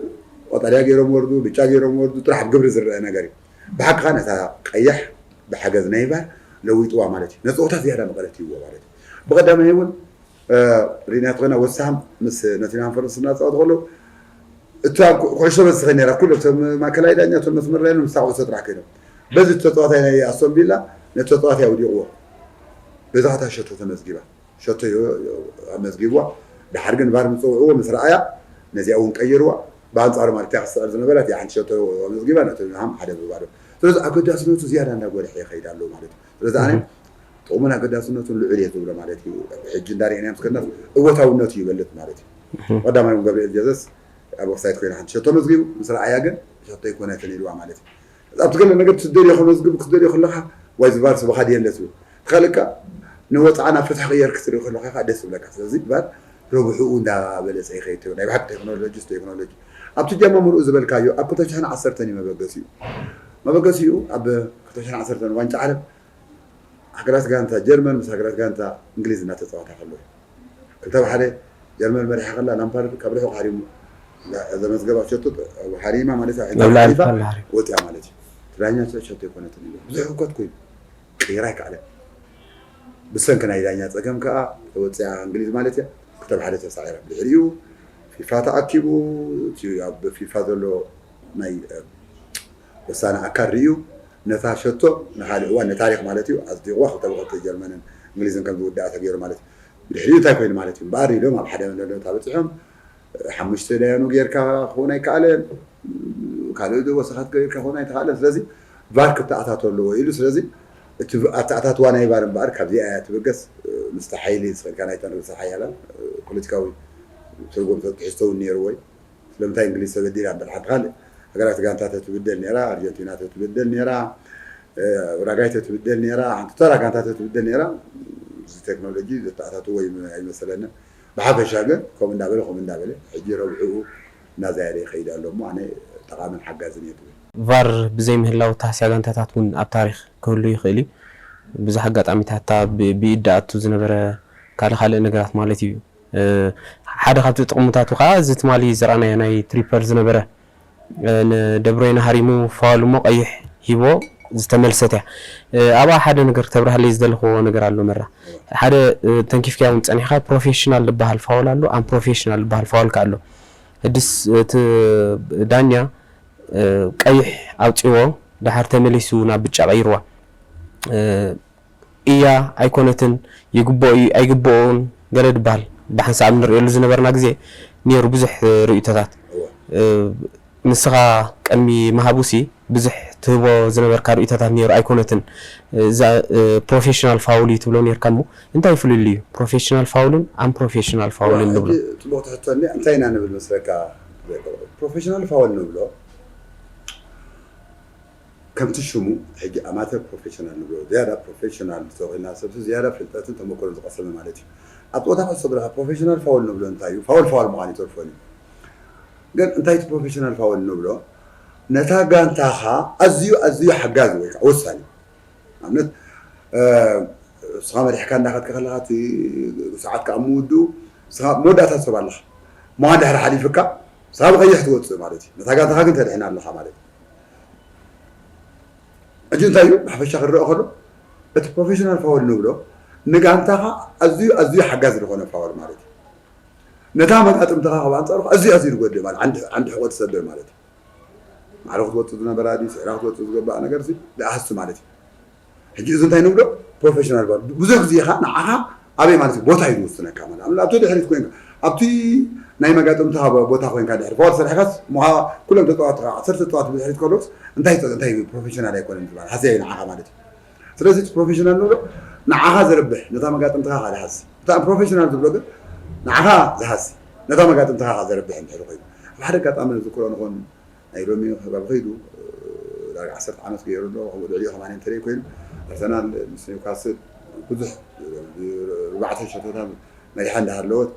ቆጠርያ ገይሮም ወርዱ ብጫ ገይሮም ወርዱ ጥራሕ ኣብ ግብሪ ዝረአ ነገር እዩ ብሓቅኻ ነታ ቀያሕ ብሓገዝ ናይ ቫር ለዊጥዋ ማለት እዩ ነፀወታ ዝያዳ መቐረት ይዎ ማለት እዩ ብቐዳማይ እውን ሪናት ኮይና ወሳም ምስ ኖቲንግሃም ፎረስት እናተፃወቱ ከለዉ እታ ኩዕሾ በዝትኸ ነራ ኩሉ እቶም ማእከላይ ዳኛ እቶም መስመር ዳኛ ምስታ ኩዕሾ ጥራሕ ከይዶም በዚ ተፃዋታይ ናይ ኣስቶን ቪላ ነቲ ተፃዋታይ ኣውዲቕዎ በዛ ከታ ሸቶ ተመዝጊባ ሸቶ ኣመዝጊብዋ ድሓር ግን ቫር ምፀውዕዎ ምስ ረኣያ ነዚኣ እውን ቀይርዋ ብኣንፃሩ ማለት እያ ክስዕር ዝነበረት እያ ሓንቲ ሸቶ ኣመዝጊባ ኖቲንግሃም ሓደ ብባዶ ስለዚ ኣገዳስነቱ ዝያዳ እንዳጎልሐ ይኸይድ ኣለዎ ማለት እዩ ስለዚ ኣነ ጥቕሙን ኣገዳስነቱን ልዑል እየ ዝብሎ ማለት እዩ። ሕጂ እንዳርኤናዮ ምስ ከድናስ እወታውነቱ ይበልጥ ማለት እዩ። ቀዳማይ እውን ገብርኤል ጀዘስ ኣብ ኦፍሳይድ ኮይና ሓንቲ ሸቶ መዝጊቡ ምስ ረኣያ ግን ሸቶ ኣይኮነትን ኢልዋ ማለት እዩ። ኣብቲ ገለ ነገር ትደልዮ ከመዝግብ ክትደልዮ ከለካ ዋይ ዝባር ስብኻ ድየለ ትብል ትኸልካ ንወፅዓ ናብ ፍትሒ ቅየር ክትርኢ ከለካ ከዓ ደስ ዝብለካ ስለዚ ባር ረብሕኡ እንዳበለፀ ይኸይድ። ናይ ብሓቂ ቴክኖሎጂ ቴክኖሎጂ ኣብቲ ጀማምርኡ ዝበልካዮ ኣብ ክልተ ሽሕን ዓሰርተን እዩ መበገሲኡ። መበገሲኡ ኣብ ክልተ ሽሕን ዓሰርተን ዋንጫ ዓለም ሃገራት ጋንታ ጀርመን ምስ ሃገራት ጋንታ እንግሊዝ እናተፃወታ ከለዉ ክልተ ብሓደ ጀርመን መሪሓ ከላ ላምፓርድ ካብ ርሑቕ ሃሪሙ ዘመዝገባ ሸቶ ሃሪማ ማለት እዩ። ናብ ላዕሊ ሓሊፋ ከላ ሃሪማ። ወፂኣ ማለት እዩ። እቲ ዳኛ ሸቶ ኣይኮነትን ኢሉ ብዙሕ ህውከት ኮይኑ ቅይራ ኣይከኣለን። ብሰንኪ ናይ ዳኛ ፀገም ከዓ ተወፂኣ እንግሊዝ ማለት እያ። ክልተ ብሓደ ተሳዒራ። ብድሕሪኡ ፊፋ ተኣኪቡ እቲ ኣብ ፊፋ ዘሎ ናይ ወሳኒ ኣካል ርእዩ ነታ ሸቶ ንካልእ እዋን ንታሪክ ማለት እዩ ኣጽዲቕዋ ክልተ ብክልተ ጀርመንን እንግሊዝን ከም ዝውዳእ ተገይሩ ማለት እዩ። ብድሕሪኡ እንታይ ኮይኑ ማለት እዩ እምበኣር ኢሎም ኣብ ሓደ መደምደምታ በፂሖም ሓሙሽተ ዳያኑ ጌርካ ክኸውን ኣይከኣለን። ካልእ ወሰኻት ጌርካ ክኸውን ኣይተኻእለን። ስለዚ ቫር ክተኣታቶ ኣለዎ ኢሉ። ስለዚ እቲ ኣተኣታትዋ ናይ ቫር እምበኣር ካብዚኣ እያ ትብገስ። ምስቲ ሓይሊ ዝኽእልካ ናይተን ርእሰ ሓያላን ፖለቲካዊ ትርጉም ትሕዝቶ እውን ነይርዎ እዩ። ስለምንታይ እንግሊዝ ተበዲላ እምበር ሓንቲ ካልእ ሃገራት ጋንታ ተትብደል ነይራ፣ ኣርጀንቲና ተትብደል ነይራ፣ ኡራጋይ ተትብደል ነይራ፣ ሓንቲ ተራ ጋንታ ተትብደል ነይራ፣ እዚ ቴክኖሎጂ ዘተኣታትዎ ኣይመሰለንን። ብሓፈሻ ግን ከምኡ እንዳበለ ከምኡ እንዳበለ ሕጂ ረብሕኡ እናዛየደ ይኸይድ ኣሎ እሞ ኣነ ጠቓምን ሓጋዝን እየ ትብል። ቫር ብዘይ ምህላው ተሃስያ ጋንታታት እውን ኣብ ታሪክ ክህሉ ይኽእል እዩ። ብዙሕ ኣጋጣሚታት እታ ብኢድ ኣቱ ዝነበረ ካልእ ካልእ ነገራት ማለት እዩ። ሓደ ካብቲ ጥቕምታቱ ከዓ እዚ ትማሊ ዝረኣናዮ ናይ ትሪፐር ዝነበረ ንደብሮይነ ሃሪሙ ፋውል እሞ ቀይሕ ሂቦ ዝተመልሰት እያ። ኣብኣ ሓደ ነገር ክተብርሃለይ ዝደለኽዎ ነገር ኣሎ መራ። ሓደ ተንኪፍካያ እውን ፀኒሕካ ፕሮፌሽናል ዝበሃል ፋውል ኣሎ፣ ኣን ፕሮፌሽናል ዝበሃል ፋውል ከ ኣሎ። ህድስ እቲ ዳኛ ቀይሕ ኣውፂዎ ድሓር ተመሊሱ ናብ ብጫ ቀይርዋ። እያ ኣይኮነትን፣ ይግብኦ እዩ ኣይግብኦን ገለ ድበሃል ብሓንሳብ ንርእየሉ ዝነበርና ግዜ ነይሩ ብዙሕ ርእይቶታት። ንስኻ ቅድሚ ምሃቡሲ ብዙሕ ትህቦ ዝነበርካ ርእይቶታት ነይሩ ኣይኮነትን። እዛ ፕሮፌሽናል ፋውል እዩ ትብሎ ነርካ እሞ እንታይ ፍልልይ እዩ ፕሮፌሽናል ፋውልን ኣን ፕሮፌሽናል ፋውልን ንብሎ? ሕጂ ጽቡቕ ትሕቶ እኒኣ። እንታይ ኢና ንብል መስለካ? ፕሮፌሽናል ፋውል ንብሎ ከምቲ ሽሙ ሕጂ ኣማተር ፕሮፌሽናል ንብሎ ዝያዳ ፕሮፌሽናል ተኾይና ሰብሲ ዝያዳ ፍልጠትን ተመክሮን ዝቐሰመ ማለት እዩ። ኣብ ፀወታ ኩዕሶ እግሪ ከዓ ፕሮፌሽናል ፋውል ንብሎ እንታይ እዩ? ፋውል ፋውል ምዃኑ ይተርፎን እዩ። ግን እንታይ እቲ ፕሮፌሽናል ፋውል ንብሎ ነታ ጋንታኻ ኣዝዩ ኣዝዩ ሓጋዚ ወይ ከዓ ወሳኒ ንኣብነት ንስኻ መሪሕካ እንዳኸድካ ከለኻ እቲ ሰዓት ከዓ ምውድኡ ንስኻ መወዳእታ ሰብ ኣለኻ ምዃን ድሕሪ ሓሊፍካ ንስኻ ብቐይሕ ትወፅእ ማለት እዩ። ነታ ጋንታኻ ግን ተድሕና ኣለኻ ማለት እዩ። ሕጂ እንታይ እዩ ብሓፈሻ ክረአ ከሎ እቲ ፕሮፌሽናል ፋውል ንብሎ ንጋንታኻ ኣዝዩ ኣዝዩ ሓጋዚ ዝኾነ ፋውል ማለት እዩ። ነታ መጋጥምትኻ ካብ ኣንፃሩ ኣዝዩ ኣዝዩ ዝጎድእ ማለት ዓንዲ ዓንዲ ሕቆ ትሰብር ማለት እዩ። ማዕረ ክትወፅእ ዝነበራ ድዩ ስዒራ ክትወፅእ ዝገባኣ ነገር ሲ ዝኣሃስቲ ማለት እዩ። ሕጂ እዚ እንታይ ንብሎ ፕሮፌሽናል ፋውል ብዙሕ ግዜ ኢኻ ንዓኻ ኣበይ ማለት እዩ ቦታ እዩ ዝውስነካ ማለት ኣብቲ ድሕሪት ኮይንካ ኣብቲ ናይ መጋጥምትኻ ቦታ ኮይንካ ድሕሪ ፋውል ሰሪሕካስ ምሃ ኩሎም ተፃዋትኻ ዓሰርተ ተፃዋቲ ብድሕሪት ከሎስ እንታይ እንታይ ፕሮፌሽናል ኣይኮነን ዝበሃል ሃስያ እዩ ንዓኻ ማለት እዩ። ስለዚ እቲ ፕሮፌሽናል ንብሎ ንዓኻ ዘርብሕ ነታ መጋጥምትኻ ካልእ ሃሲ እቲ ፕሮፌሽናል ዝብሎ ግን ንዓኻ ዝሃሲ ነታ መጋጥምትኻ ዘርብሕ እንድሕር ኮይኑ ኣብ ሓደ ኣጋጣሚ ዝዝክሮ ንኾን ናይ ሎሚ ክባብ ከይዱ ዳርጋ ዓሰርተ ዓመት ገይሩ ኣሎ ከምኡ ልዕሊኡ ከማን እንተደይ ኮይኑ ኣርሰናል ምስ ኒውካስል ብዙሕ ርባዕተ ሸቶታት መሪሓ እንዳሃለወት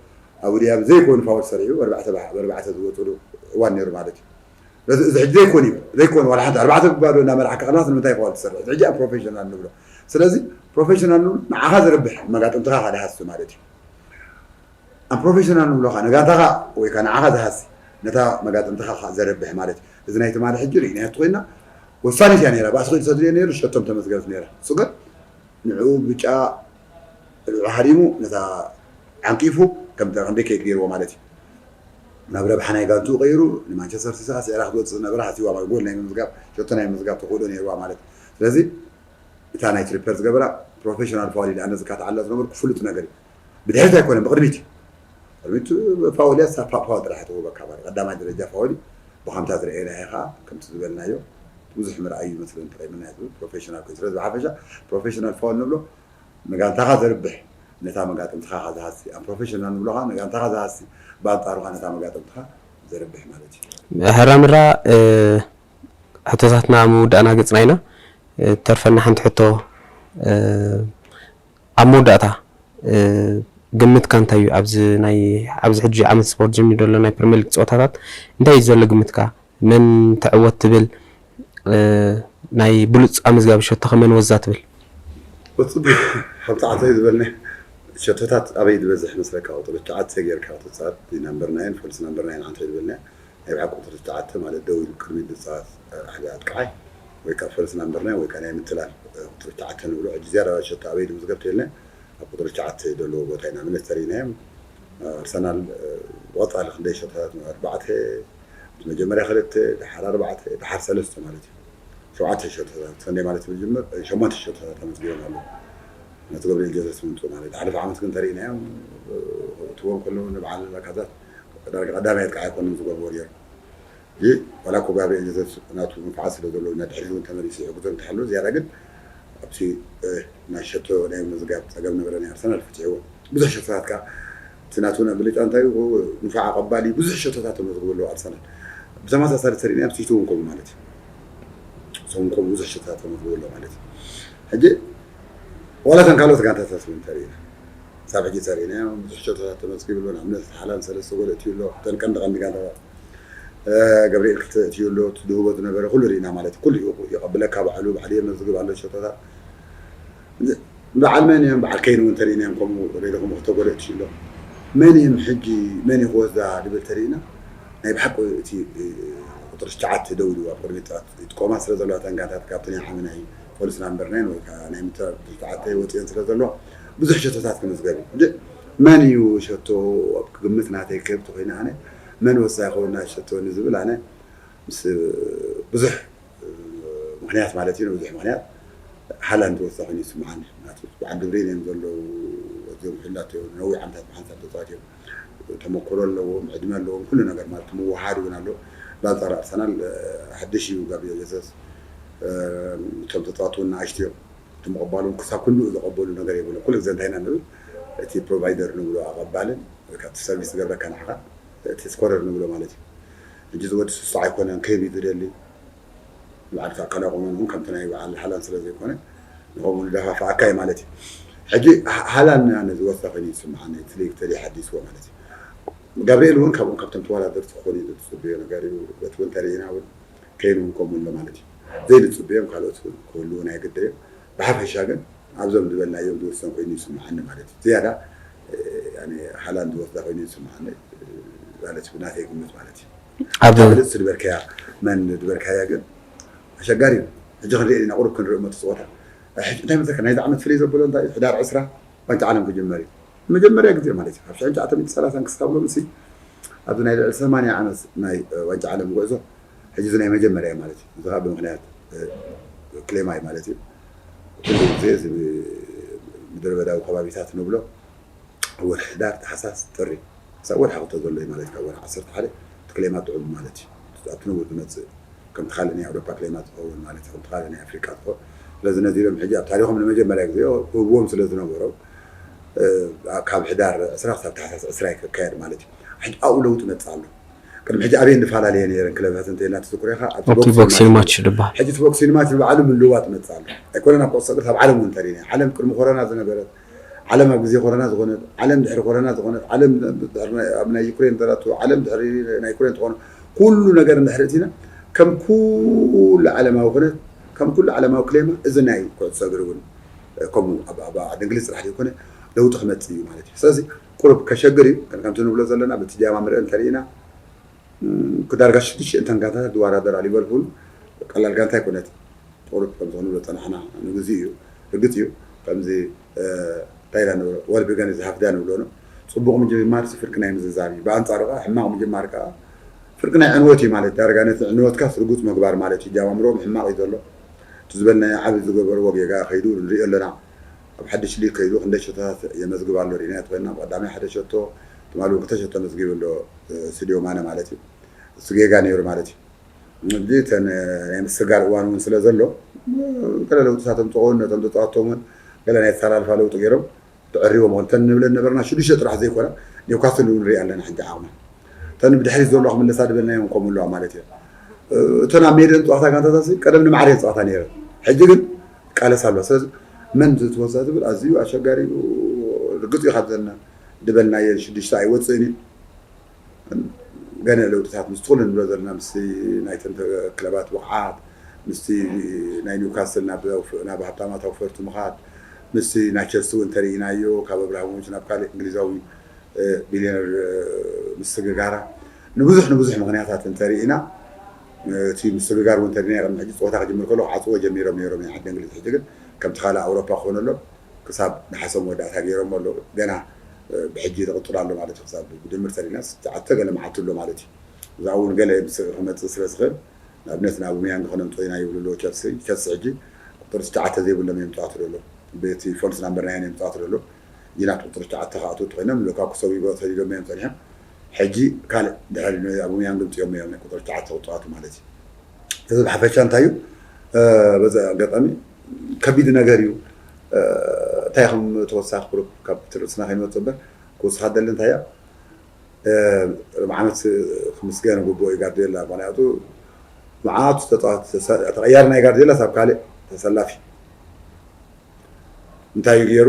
ኣብ ውድያ ዘይኮኑ ፋውል ሰሪሑ ኣርባዕተ ዝወፅሉ እዋን ነይሩ ማለት እዩ። ስለዚ እዚ ሕጂ ዘይኮን እዩ ዘይኮን ዋላ ሓንቲ ኣርባዕተ ብባዶ እናመራሕካ ከለካ ንምንታይ ፋውል ትሰርሕ እዚ ሕጂ ኣብ ፕሮፌሽናል ንብሎ ስለዚ ፕሮፌሽናል ንብሎ ንዓኻ ዘርብሕ መጋጥምትኻ ካልእ ሃሲ ማለት እዩ። ኣብ ፕሮፌሽናል ንብሎ ከዓ ንጋንታኻ ወይ ከዓ ንዓኻ ዝሃሲ ነታ መጋጥምትኻ ከዓ ዘርብሕ ማለት እዩ። እዚ ናይ ትማሊ ሕጂ ርኢናዮ እንተኮይንና ወሳኒት እያ ነይራ ባእሲ ኮይኑ ተድልዮ ነይሩ ሸቶም ተመዝገበት ነይራ እሱ ግን ንዕኡ ብጫ ንዕኡ ሃሪሙ ነታ ዓንቂፉ ከም ከም ደኬት ገይርዎ ማለት እዩ። ናብ ረብሓ ናይ ጋንትኡ ቀይሩ ንማንቸስተር ሲቲ ከዓ ስዒራ ክትወፅእ ዝነበራ ሃሲዋ ማለት ጎል ናይ ምምዝጋብ ሸቶ ናይ ምምዝጋብ ተኽእሎ ነይርዋ ማለት እዩ። ስለዚ እታ ናይ ትሪፐር ዝገበራ ፕሮፌሽናል ፋውል ኢለ ኣነ ዝካትዓላ ዝነበርኩ ፍሉጥ ነገር እዩ። ብድሕሪት ኣይኮነን ብቕድሚት እዩ። ቅድሚት ፋውል እያ ሳፋ ፋውል ጥራሕ ትውበካ ማለት ቀዳማይ ደረጃ ፋውል እዩ። ብኸምታ ዝረኣየናዮ ከዓ ከምቲ ዝበልናዮ ብዙሕ ምርኣይ እዩ መስለኒ ተጠቂምና እዩ ፕሮፌሽናል ኮይኑ ስለዚ ብሓፈሻ ፕሮፌሽናል ፋውል ንብሎ ንጋንታኻ ዘርብሕ ነታ መጋጥምትኻ ኻ ዝሃሲ ኣብ ፕሮፌሽናል ንብሎ ከዓ ንጋንታኻ ዝሃሲ ብኣንፃሩ ከዓ ነታ መጋጥምትኻ ዘርብሕ ማለት እዩ። ሕራምራ ሕቶታትና ምውዳእና ገፅና ኢና። ተርፈና ሓንቲ ሕቶ ኣብ መወዳእታ ግምትካ እንታይ እዩ? ኣብዚ ናይ ኣብዚ ሕጂ ዓመት ስፖርት ጀሚሩ ዘሎ ናይ ፕሪሚየር ሊግ ፀወታታት እንታይ እዩ ዘሎ ግምትካ? መን ተዕወት ትብል? እ፣ ናይ ብሉፅ ኣመዝጋቢ ሸቶ ከ መን ወዛ ትብል? ወፅብ ሓምሳ ዓንተ እዩ ዝበልኒ። ሸቶታት ኣበይ ዝበዝሕ መስለካ? ቁፅሪ ትሽዓተ ጌርካ ክትፃወት ናምበር ናይን ፎልስ ናምበር ናይን ዓንተ እዩ ዝበልኒ። ናይ ብሓቂ ቁፅሪ ትሽዓተ ማለት ደው ኢሉ ቅድሚት ዝፃወት ሓደ ኣጥቃዓይ ወይ ከዓ ፎልስ ናምበር ናይን ወይ ከዓ ናይ ምትላል ቁፅሪ ትሽዓተ ንብሎ። ሕጂ ዝያዳ ሸቶ ኣበይ ዝምዝገብ ተይልና ኣብ ቁፅሪ ትሽዓተ ዘለዎ ቦታ ኢና። ንኣብነት ተሪእናዮም ኣርሰናል ብቐፃሊ ክንደይ ሸቶታት? ኣርባዕተ፣ መጀመርያ ክልተ፣ ድሓር ኣርባዕተ፣ ድሓር ሰለስተ ማለት እዩ። ሸውዓተ ሸቶታት ሰንደይ ማለት ብዝጅምር ሸሞንተ ሸቶታት ተመዝጊቦም ኣለዉ። ነቲ ገብርኤል ጀዘስ ምምፅኡ ማለት እዩ። ሓለፈ ዓመት ግን ተሪእናዮም እትዎም ከለዉ ንበዓል ላካዛት ዳርጋ ቀዳማይ ኣጥቃዓይ ኣይኮኑን ዝገብርዎ ነይሮም። እዚ ዋላ እኮ ጋብርኤል ጀዘስ ናቱ መንፍዓት ስለ ዘለዎ ንድሕሪት እውን ተመሊሱ ይሕግዞም እንተሃለወ ዝያዳ ግን ኣብቲ ናይ ሸቶ ናይ ምዝጋብ ፀገም ነበረ ናይ ኣርሰናል ፈቲሕዎ። ብዙሕ ሸቶታት ከዓ እቲ ናቱ ብልጫ እንታይ እዩ? ንፉዕ ኣቐባሊ ብዙሕ ሸቶታት ተመዝግቡ ኣለዉ ኣርሰናል። ብተመሳሳሊ ተሪእና ኣብ ሲቲ እውን ከምኡ ማለት እዩ። እሶም ከምኡ ብዙሕ ሸቶታት ተመዝግቡ ኣለዉ ማለት እዩ። ሕጂ ዋላ እተን ካልኦት ጋንታታት እውን ተሪእና ሳብ ሕጂ ተሪእና ብዙሕ ሸቶታት ተመዝጊቡ ኣሎ። ንኣብነት ሃላንድ ሰለስተ ጎል እትዩ ኣሎ። እተን ቀንዲ ቀንዲ ጋንታታት ገብርኤል ክልተ እትዩ ኣሎ። እቲ ድህቦ ዝነበረ ኩሉ ርኢና ማለት ኩሉ ይቐብለካ ባዕሉ ባዕሉ የመዝግብ ኣሎ ሸቶታት። በዓል መን እዮም በዓል ከይን እውን ተሪእናዮም ከምኡ ሬድኹም ክተጎለ እትዩ ኣሎ። መን እዮም ሕጂ መን እዩ ክወዛ ድብል ተሪእና ናይ ብሓቂ እቲ ቁፅሪ ትሽዓተ ደው ኢሉ ኣብ ቅድሚት ይጥቆማ ስለ ዘለዋ ተንጋታት ካብቲ ናይ ዓሚ ናይ ፖሊስ ናምበር ናይን ወይ ከዓ ናይ ምትራር ቁፅሪ ትሽዓተ ወፅየን ስለ ዘለዋ ብዙሕ ሸቶታት ክምዝገብ እዩ። መን እዩ ሸቶ ኣብ ግምት ናተይ ክህብ ተኮይነ ኣነ መን ወሳኢ ክኸውን ናሸቶ ንዝብል ኣነ ምስ ብዙሕ ምክንያት ማለት እዩ ንብዙሕ ምክንያት ሃላንድ ወሳኢ ኮይኑ ይስምዓኒ። ናቱ በዓል ድብሬን እዮም ዘለዉ እዚኦም ሕላት እዮም ነዊሕ ዓመታት ብሓንሳብ ተፃዋት እዮም። ተመክሮ ኣለዎም፣ ዕድመ ኣለዎም፣ ኩሉ ነገር ማለት ምውሃድ እውን ኣሎ። ብኣንፃር ኣርሰናል ሓድሽ እዩ ጋብሪኤል ጀሰስ። እቶም ተፃዋት እውን ንኣሽቱ እዮም። እቲ ምቕባሎም ክሳብ ክንድኡ ዘቐበሉ ነገር የብሉ። ኩሉ ግዜ እንታይ ኢና ንብል እቲ ፕሮቫይደር ንብሎ ኣቐባልን እቲ ሰርቪስ ዝገብረካ ንዓኻ እቲ ስኮረር ንብሎ ማለት እዩ። ሕጂ ዝወዲ ስሱዕ ኣይኮነን ክህብ እዩ ዝደሊ። ንባዕልካ ኣካላዊ ቁመን እውን ከምቲ ናይ በዓል ሃላን ስለ ዘይኮነ ንኸምኡ ንደፋፍኣካ እዩ ማለት እዩ። ሕጂ ሃላን ነዚ ወሳኺ እዩ ዝስምዓኒ እቲ ሊግ ተደይ ሓዲስዎ ማለት እዩ። ጋብርኤል እውን ካብኦም ካብቶም ተወዳደርቲ ክኾኑ እዩ ዝፅብዮ ነገር እዩ። በቲ እውን ተሪእና እውን ከይን እውን ከምኡ ኣሎ ማለት እዩ። ዘይንፅብዮም ካልኦት እውን ክህልዉ ናይ ግድን እዮም። ብሓፈሻ ግን ኣብዞም ዝበልናዮም ዝወሰን ኮይኑ ይስምዓኒ ማለት እዩ። ዝያዳ ሃላንድ ዝወስዳ ኮይኑ ይስምዓኒ ማለት እዩ ብናተይ ግምት ማለት እዩ። ኣብ ብልፅቲ ዝበልካያ መን ዝበልካያ ግን ኣሸጋሪ እዩ። ሕጂ ክንሪኦ ኢና ቁሩብ ክንሪኦ መቲ ፀወታ። ሕጂ እንታይ መሰለካ ናይዚ ዓመት ፍልይ ዘብሎ እንታይ እዩ? ሕዳር ዕስራ ዋንጫ ዓለም ክጅመር እዩ። መጀመርያ ግዜ ማለት እዩ ካብ ሽሕን ትሽዓተ ሚእትን ሰላሳን ክሳብ ሎምሲ ኣብዚ ናይ ልዕሊ ሰማንያ ዓመት ናይ ዋንጫ ዓለም ጉዕዞ ሕጂ እዚ ናይ መጀመርያ እዩ ማለት እዩ። እዚ ከዓ ብምክንያት ክሌማ እዩ ማለት እዩ። ኩሉ ግዜ እዚ ምድረ በዳዊ ከባቢታት ንብሎ ወርሒ ሕዳር፣ ታሕሳስ፣ ጥሪ ክሳብ ወርሒ ክልተ ዘሎ እዩ ማለት እዩ። ካብ ወርሒ ዓሰርተ ሓደ እቲ ክሌማ ጥዑም ማለት እዩ። ኣብቲ ንቡር ዝመፅእ ከምቲ ካልእ ናይ ኣውሮፓ ክሌማ ዝኸውን ማለት እዩ። ከምቲ ካልእ ናይ ኣፍሪቃ ዝኸውን ስለዚ ነዚ ኢሎም ሕጂ ኣብ ታሪኾም ንመጀመርያ ግዜ ክህብዎም ስለ ዝነበሮም ካብ ሕዳር ዕስራ ክሳብ ታሕሳስ ዕስራ እዩ ክካየድ ማለት እዩ። ሕጂ ኣብኡ ለውጢ መፅእ ኣሎ። ቅድሚ ሕጂ ኣበይ እንፈላለየ ነይረን ክለባት እንተኢልና ትዝክሮ ኢኻ ኣብቲ ቦክሲንግ ማች ዝበሃል። ሕጂ እቲ ቦክሲንግ ማች ንባዕሉ ምልውዋጥ መፅእ ኣሎ። ኣይኮነን ኣብ ኩዕሶ እግሪ ኣብ ዓለም እውን እንተሪእና ዓለም ቅድሚ ኮሮና ዝነበረት ዓለም ኣብ ግዜ ኮሮና ዝኾነት ዓለም ድሕሪ ኮሮና ዝኾነት ዓለም ኣብ ናይ ዩክሬን ተላቱ ዓለም ድሕሪ ናይ ዩክሬን ዝኾነ ኩሉ ነገር እንድሕሪ እቲና ከም ኩሉ ዓለማዊ ኩነት ከም ኩሉ ዓለማዊ ክሌማ እዚ ናይ ኩዕሶ እግሪ እውን ከምኡ ኣብ ዓዲ እንግሊዝ ጥራሕ ዘይኮነ ለውጢ ክመፅእ እዩ ማለት እዩ። ስለዚ ቁሩብ ከሸግር እዩ ከምቲ ንብሎ ዘለና በቲ ጃማምርኦ እንተሪእና ክዳርጋ ሽዱሽተ እንተን ጋንታታት ዝወዳደራ ሊቨርፑል ቀላል ጋንታ ኣይኮነት። ቁሩብ ከምዚ ክንብሎ ፀናሕና ንግዚ እዩ ርግፅ እዩ ከምዚ እንታይ ኢና ንብሎ ወልቢ ገን ዝሃፍዳ ንብሎ ነው። ፅቡቕ ምጅማር ፍርቂ ናይ ምዝዛብ እዩ። ብኣንፃሩ ከዓ ሕማቕ ምጅማር ከዓ ፍርቂ ናይ ዕንወት እዩ ማለት ዳርጋ ነቲ ዕንወትካ ስርጉፅ ምግባር ማለት እዩ። ጃማምርኦም ሕማቕ እዩ ዘሎ። እቲ ዝበልናዮ ዓቢ ዝገበርዎ ጌጋ ከይዱ ንሪኦ ኣለና። ኣብ ሓድሽ ሊግ ከይዱ ክንደይ ሸቶታት የመዝግብ ኣሎ ሪኢና ትበልና። ብቐዳማይ ሓደ ሸቶ ትማሊ እውን ክልተ ሸቶ መዝጊቡ ኣሎ ስድዮ ማነ ማለት እዩ። እሱ ጌጋ ነይሩ ማለት እዩ። እንጂ እተን ናይ ምስጋር እዋን እውን ስለ ዘሎ ገለ ለውጥታት ኣምፅኦን ነቶም ተፃወቶም እውን ገለ ናይ ኣሰላልፋ ለውጢ ገይሮም ተዕሪቦም ኾን እተን ንብለን ነበርና ሽዱሽተ ጥራሕ ዘይኮና ኒውካስል እውን ንሪኢ ኣለና ሕጂ ዓቕማ እተን ብድሕሪት ዘለዋ ክምለሳ ድበልናዮም ከምኡ ኣለዋ ማለት እዩ። እተን ኣብ ሜደን ፀዋታ ጋንታታት ቀደም ንማዕረ ፀዋታ ነይረን ሕጂ ግን ቃለስ ኣለዋ። ስለዚ መን ዝትወሳ ዝብል ኣዝዩ ኣሸጋሪ እዩ። ርግፅ እዩ ካብ ዘለና ዝበልናየን ሽዱሽተ ኣይወፅእን እዩ። ገለ ለውጥታት ምስ ትኹል ንብሎ ዘለና ምስቲ ናይተን ክለባት ብቕዓት፣ ምስቲ ናይ ኒውካስል ናብ ኣውፍ-፣ ናብ ሃብታማት ኣውፈርቲ ምኻድ፣ ምስቲ ናይ ቸልሲ እውን እንተርኢናዮ ካብ ኣብራሃሞቪች ናብ ካልእ እንግሊዛዊ ቢልዮነር ምስግጋራ፣ ንብዙሕ ንብዙሕ ምኽንያታት እንተርኢና፣ እቲ ምስግጋር እውን እንተርኢና ቅድሚ ሕጂ ፀወታ ክጅምር ከሎ ክዓፅዎ ጀሚሮም ነይሮም ናይ ዓዲ እንግሊዝ። ሕጂ ግን ከምቲ ካልእ ኣውሮፓ ክኾነሎም ክሳብ ነሓሰ መወዳእታ ገይሮሞ ኣለዉ። ገና ብሕጂ ዝቕፅል ኣሎ ማለት እዩ። ክሳብ ብድምር ተሪና ትሽዓተ ገለ መዓልቲ ኣሎ ማለት እዩ። እዛ እውን ገለ ክመፅእ ስለ ዝኽእል ንኣብነት ንኣቡመያንግ ክነምፅኦ ኢና ይብሉ ኣለዉ ቸልሲ። ቸልሲ ሕጂ ቁፅሪ ትሽዓተ ዘይብሎም እዮም ምፅዋት ዘሎ። በቲ ፎልስ ናምበር ናይን እዮም ምፅዋት ዘሎ። ጅናት ቁፅሪ ትሽዓተ ክኣትዉ እንተኾይኖም ሉካኩ ሰዊጎ ሰዲዶም እዮም ፀኒሖም። ሕጂ ካልእ ድሕሪ ኣቡመያንግ ምፅኦም እዮም ናይ ቁፅሪ ትሽዓተ ክፅዋቱ ማለት እዩ። እዚ ብሓፈሻ እንታይ እዩ? በዚ ኣጋጣሚ ከቢድ ነገር እዩ። እንታይ ከም ተወሳኺ ቁሩብ ካብ ትርእስና ከይንወፅእ እምበር ክውስኻ ደሊ እንታይ እያ? ሎም ዓመት ክምስገን ግቡእ እዩ ጋርዲዮላ። ምክንያቱ መዓቱ ተፃዋት ተቐያሪ ናይ ጋርዲዮላ ሳብ ካልእ ተሰላፊ እንታይ እዩ ገይሩ?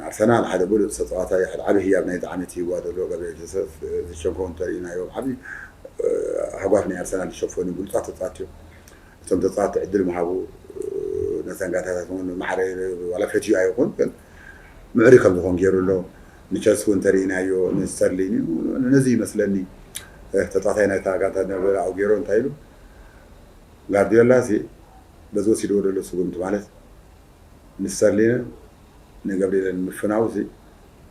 ኣርሰናል ሓደ ብሉፅ ተፃዋታይ ሓደ ዓብዪ ህያብ ናይቲ ዓመት ይህዋ ዘሎ ጋብሪኤል ጀሰስ ዝሸንኮ እንተርኢናዮም ዓብዪ ሃጓፍ ናይ ኣርሰናል ዝሸፈኑ ብሉፃት ተፃዋት እዮም። እቶም ተፃወቲ ዕድል ምሃቡ ነተን ጋንታታት እውን ማዕረ ዋላ ፈትዩ ኣይኹን ግን ምዕሩይ ከም ዝኾን ገይሩ ኣሎ። ንቸልሲ እውን እንተርኢናዮ ንስተርሊን እዩ ነዚ ይመስለኒ ተፃዋታይ ናይታ ጋንታ ነበረ ኣውጌሮ እንታይ ኢሉ ጋርዲዮላ ሲ በዚ ወሲድዎ ዘሎ ስጉምቲ ማለት ንስተርሊንን ንገብርኤልን ምፍናው እዚ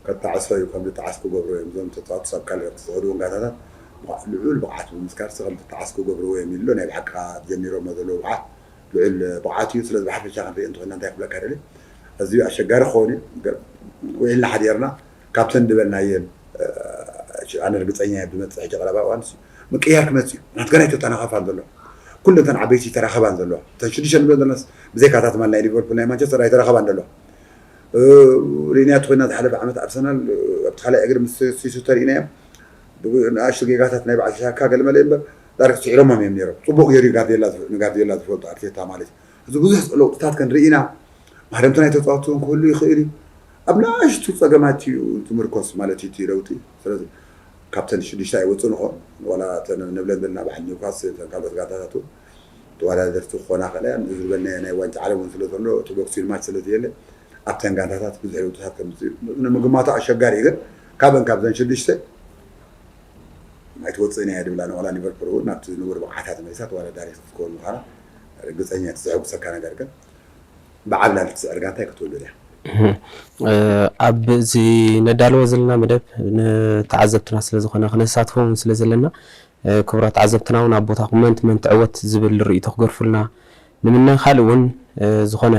ከጣዕሶ እዩ ከም ዝጣዓስ ክገብሩ እዮም እዞም ተፃወቲ ሳብ ካልእ ዝኸዱ ጋንታታት ልዑል ብቕዓት ብምምስካር ሲ ከም ዝጣዓስ ክገብርዎ እዮም ኢሉ ናይ ብሓቂ ከዓ ጀሚሮሞ ዘለዉ ብቕዓት ልዑል ብቕዓት እዩ ስለዚ ብሓፈሻ ክንርኢ እንተኮይና እንታይ ክብለካ ደሊ ኣዝዩ ኣሸጋሪ ክኸውን እዩ ውዒልና ሓዲርና ካብተን ዝበልናየን ኣነ ርግፀኛ እየ ብመፅእ ሕጂ ቀረባ እዋን ምቅያር ክመፅእ እዩ ናትገና ኣይተተናኸፋን ዘሎ ኩለተን ዓበይቲ ይተራኸባን ዘለዋ እተን ሽዱሽተ ንብለን ዘለናስ ብዘይካ እታ ትማል ናይ ሊቨርፑል ናይ ማንቸስተር ኣይተራኸባን ዘለዋ ርኢናያ ተኮይና ዝሓለፈ ዓመት ኣርሰናል ኣብቲ ካልኣይ እግሪ ምስ ሲሱ ተርኢናዮም ንኣሽቱ ጌጋታት ናይ በዓል ሻካ ገለመለ እምበር ዳርክ ስዒሮሞም እዮም ነይሮም ፅቡቅ ገይሩ ንጋርዲዮላ ዝፈልጡ ኣርቴታ ማለት እዩ እዚ ብዙሕ ለውጥታት ክንርኢ ኢና ማህረምቲ ናይ ተፃወትቲ እውን ክህሉ ይኽእል እዩ ኣብ ንኣሽቱ ፀገማት እዩ ዝምርኮስ ማለት እዩ እቲ ለውጢ ስለዚ ካብተን ሽዱሽተ ኣይወፅእ ንኾ ዋላ ነብለን ዘለና በዓል ኒውካስል ካልኦት ጋንታታት እውን ተወዳደርቲ ክኾና ክእላ እያ እዚ ዝበልናዮ ናይ ዋንጫ ዓለም እውን ስለ ዘሎ እቲ ቦክሲን ማች ስለ ዘየለ ኣብተን ጋንታታት ብዙሕ ለውጥታት ከምፅእ ንምግማቱ ኣሸጋሪ እዩ ግን ካብን ካብዘን ሽዱሽተ ኣይትወፅእን እያ ድብላ ንዋላ ሊቨርፑል እውን ናብቲ ንቡር ብቕዓታ ተመሊሳ ተወዳዳሪት ክትከውን ምዃና ርግፀኛ እቲ ዘሐጉሰካ ነገር ግን ብዓብላል ትስዕር ጋንታ ክትወልድ እያ ኣብዚ ነዳልዎ ዘለና መደብ ንተዓዘብትና ስለ ዝኾነ ክነሳትፎም ስለ ዘለና ክቡራት ተዓዘብትና እውን ኣብ ቦታ ኮመንት መን ትዕወት ዝብል ርእይቶ ክገርፉልና ንምነ ካልእ እውን ዝኾነ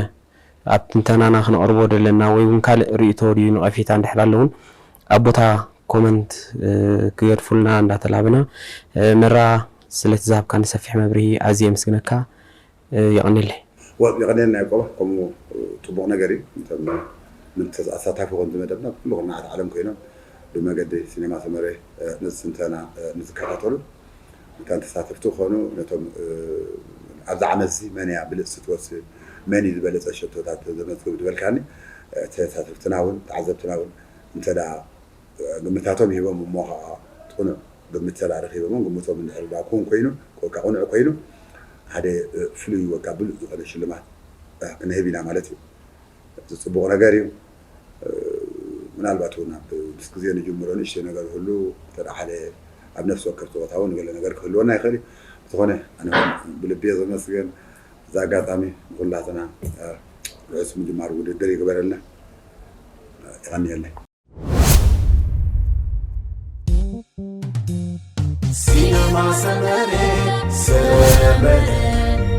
ኣብ ትንተናና ክነቕርቦ ዘለና ወይ እውን ካልእ ርእይቶ ድዩ ንቐፌታ እንድሕር ኣለውን ኣብ ቦታ ኮመንት ክገድፉልና እንዳተላብና መራ ስለቲ ዝሃብካኒ ሰፊሕ መብርሂ ኣዝየ የመስግነካ የቐንየለይ። ወ የቐንየልና ያቆባ ከምኡ ጽቡቕ ነገር እዩ። እቶም ምንተስ ኣሳታፊ ኮን ዝመደብና ኩሉ ኩርናዓት ዓለም ኮይኖም ብመገዲ ሲኔማ ሰመረ ንዝትንተና ንዝከታተሉ መታን ተሳተፍቲ ክኾኑ ነቶም ኣብዚ ዓመት እዚ መን እያ ብልፅቲ ትወስድ መን እዩ ዝበለፀ ሸቶታት ዘመዝግብ ዝበልካኒ ተሳተፍትና እውን ተዓዘብትና እውን እንተ ግምታቶም ሂቦም እሞ ከዓ ጥኑዕ ግምት ተላ ረኪቦም ግምቶም እንድሕር ዳ ክውን ኮይኑ ወይ ከዓ ቅኑዕ ኮይኑ ሓደ ፍሉይ ወይ ከዓ ብሉፅ ዝኾነ ሽልማት ክንህብ ኢና ማለት እዩ። እዚ ፅቡቕ ነገር እዩ። ምናልባት እውን ኣብ ምስ ግዜ ንጅምሮ ንእሽተይ ነገር ህሉ እንተ ሓደ ኣብ ነፍሲ ወከፍ ፀወታ እውን ገለ ነገር ክህልወና ይኽእል እዩ። ዝኾነ ኣነ እውን ብልቢ እየ ዘመስግን። እዚ ኣጋጣሚ ንኩላትና ርሑስ ምጅማር ውድድር ይግበረልና። የቐንየለይ። ሲነማ ሰመረ ሰመረ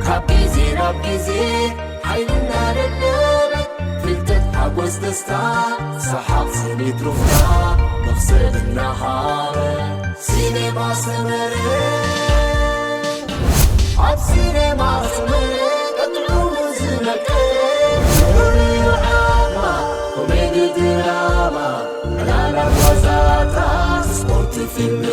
ካብ ግዜ ናብ ግዜ ሓይልና ደደበ ፍልጠት ሓጎስ ደስታ ሰሓቕ ስኒት ሩፍታ መኽሰብ እናሃበ ሲነማ ሰመረ ኣብ ሲነማ ሰመረ ቀጥዑ ዝነቀ ፍሉይ ዓማ ኮሜዲ ድራማ ዕላላ ጓዛታ ስፖርት ፊልም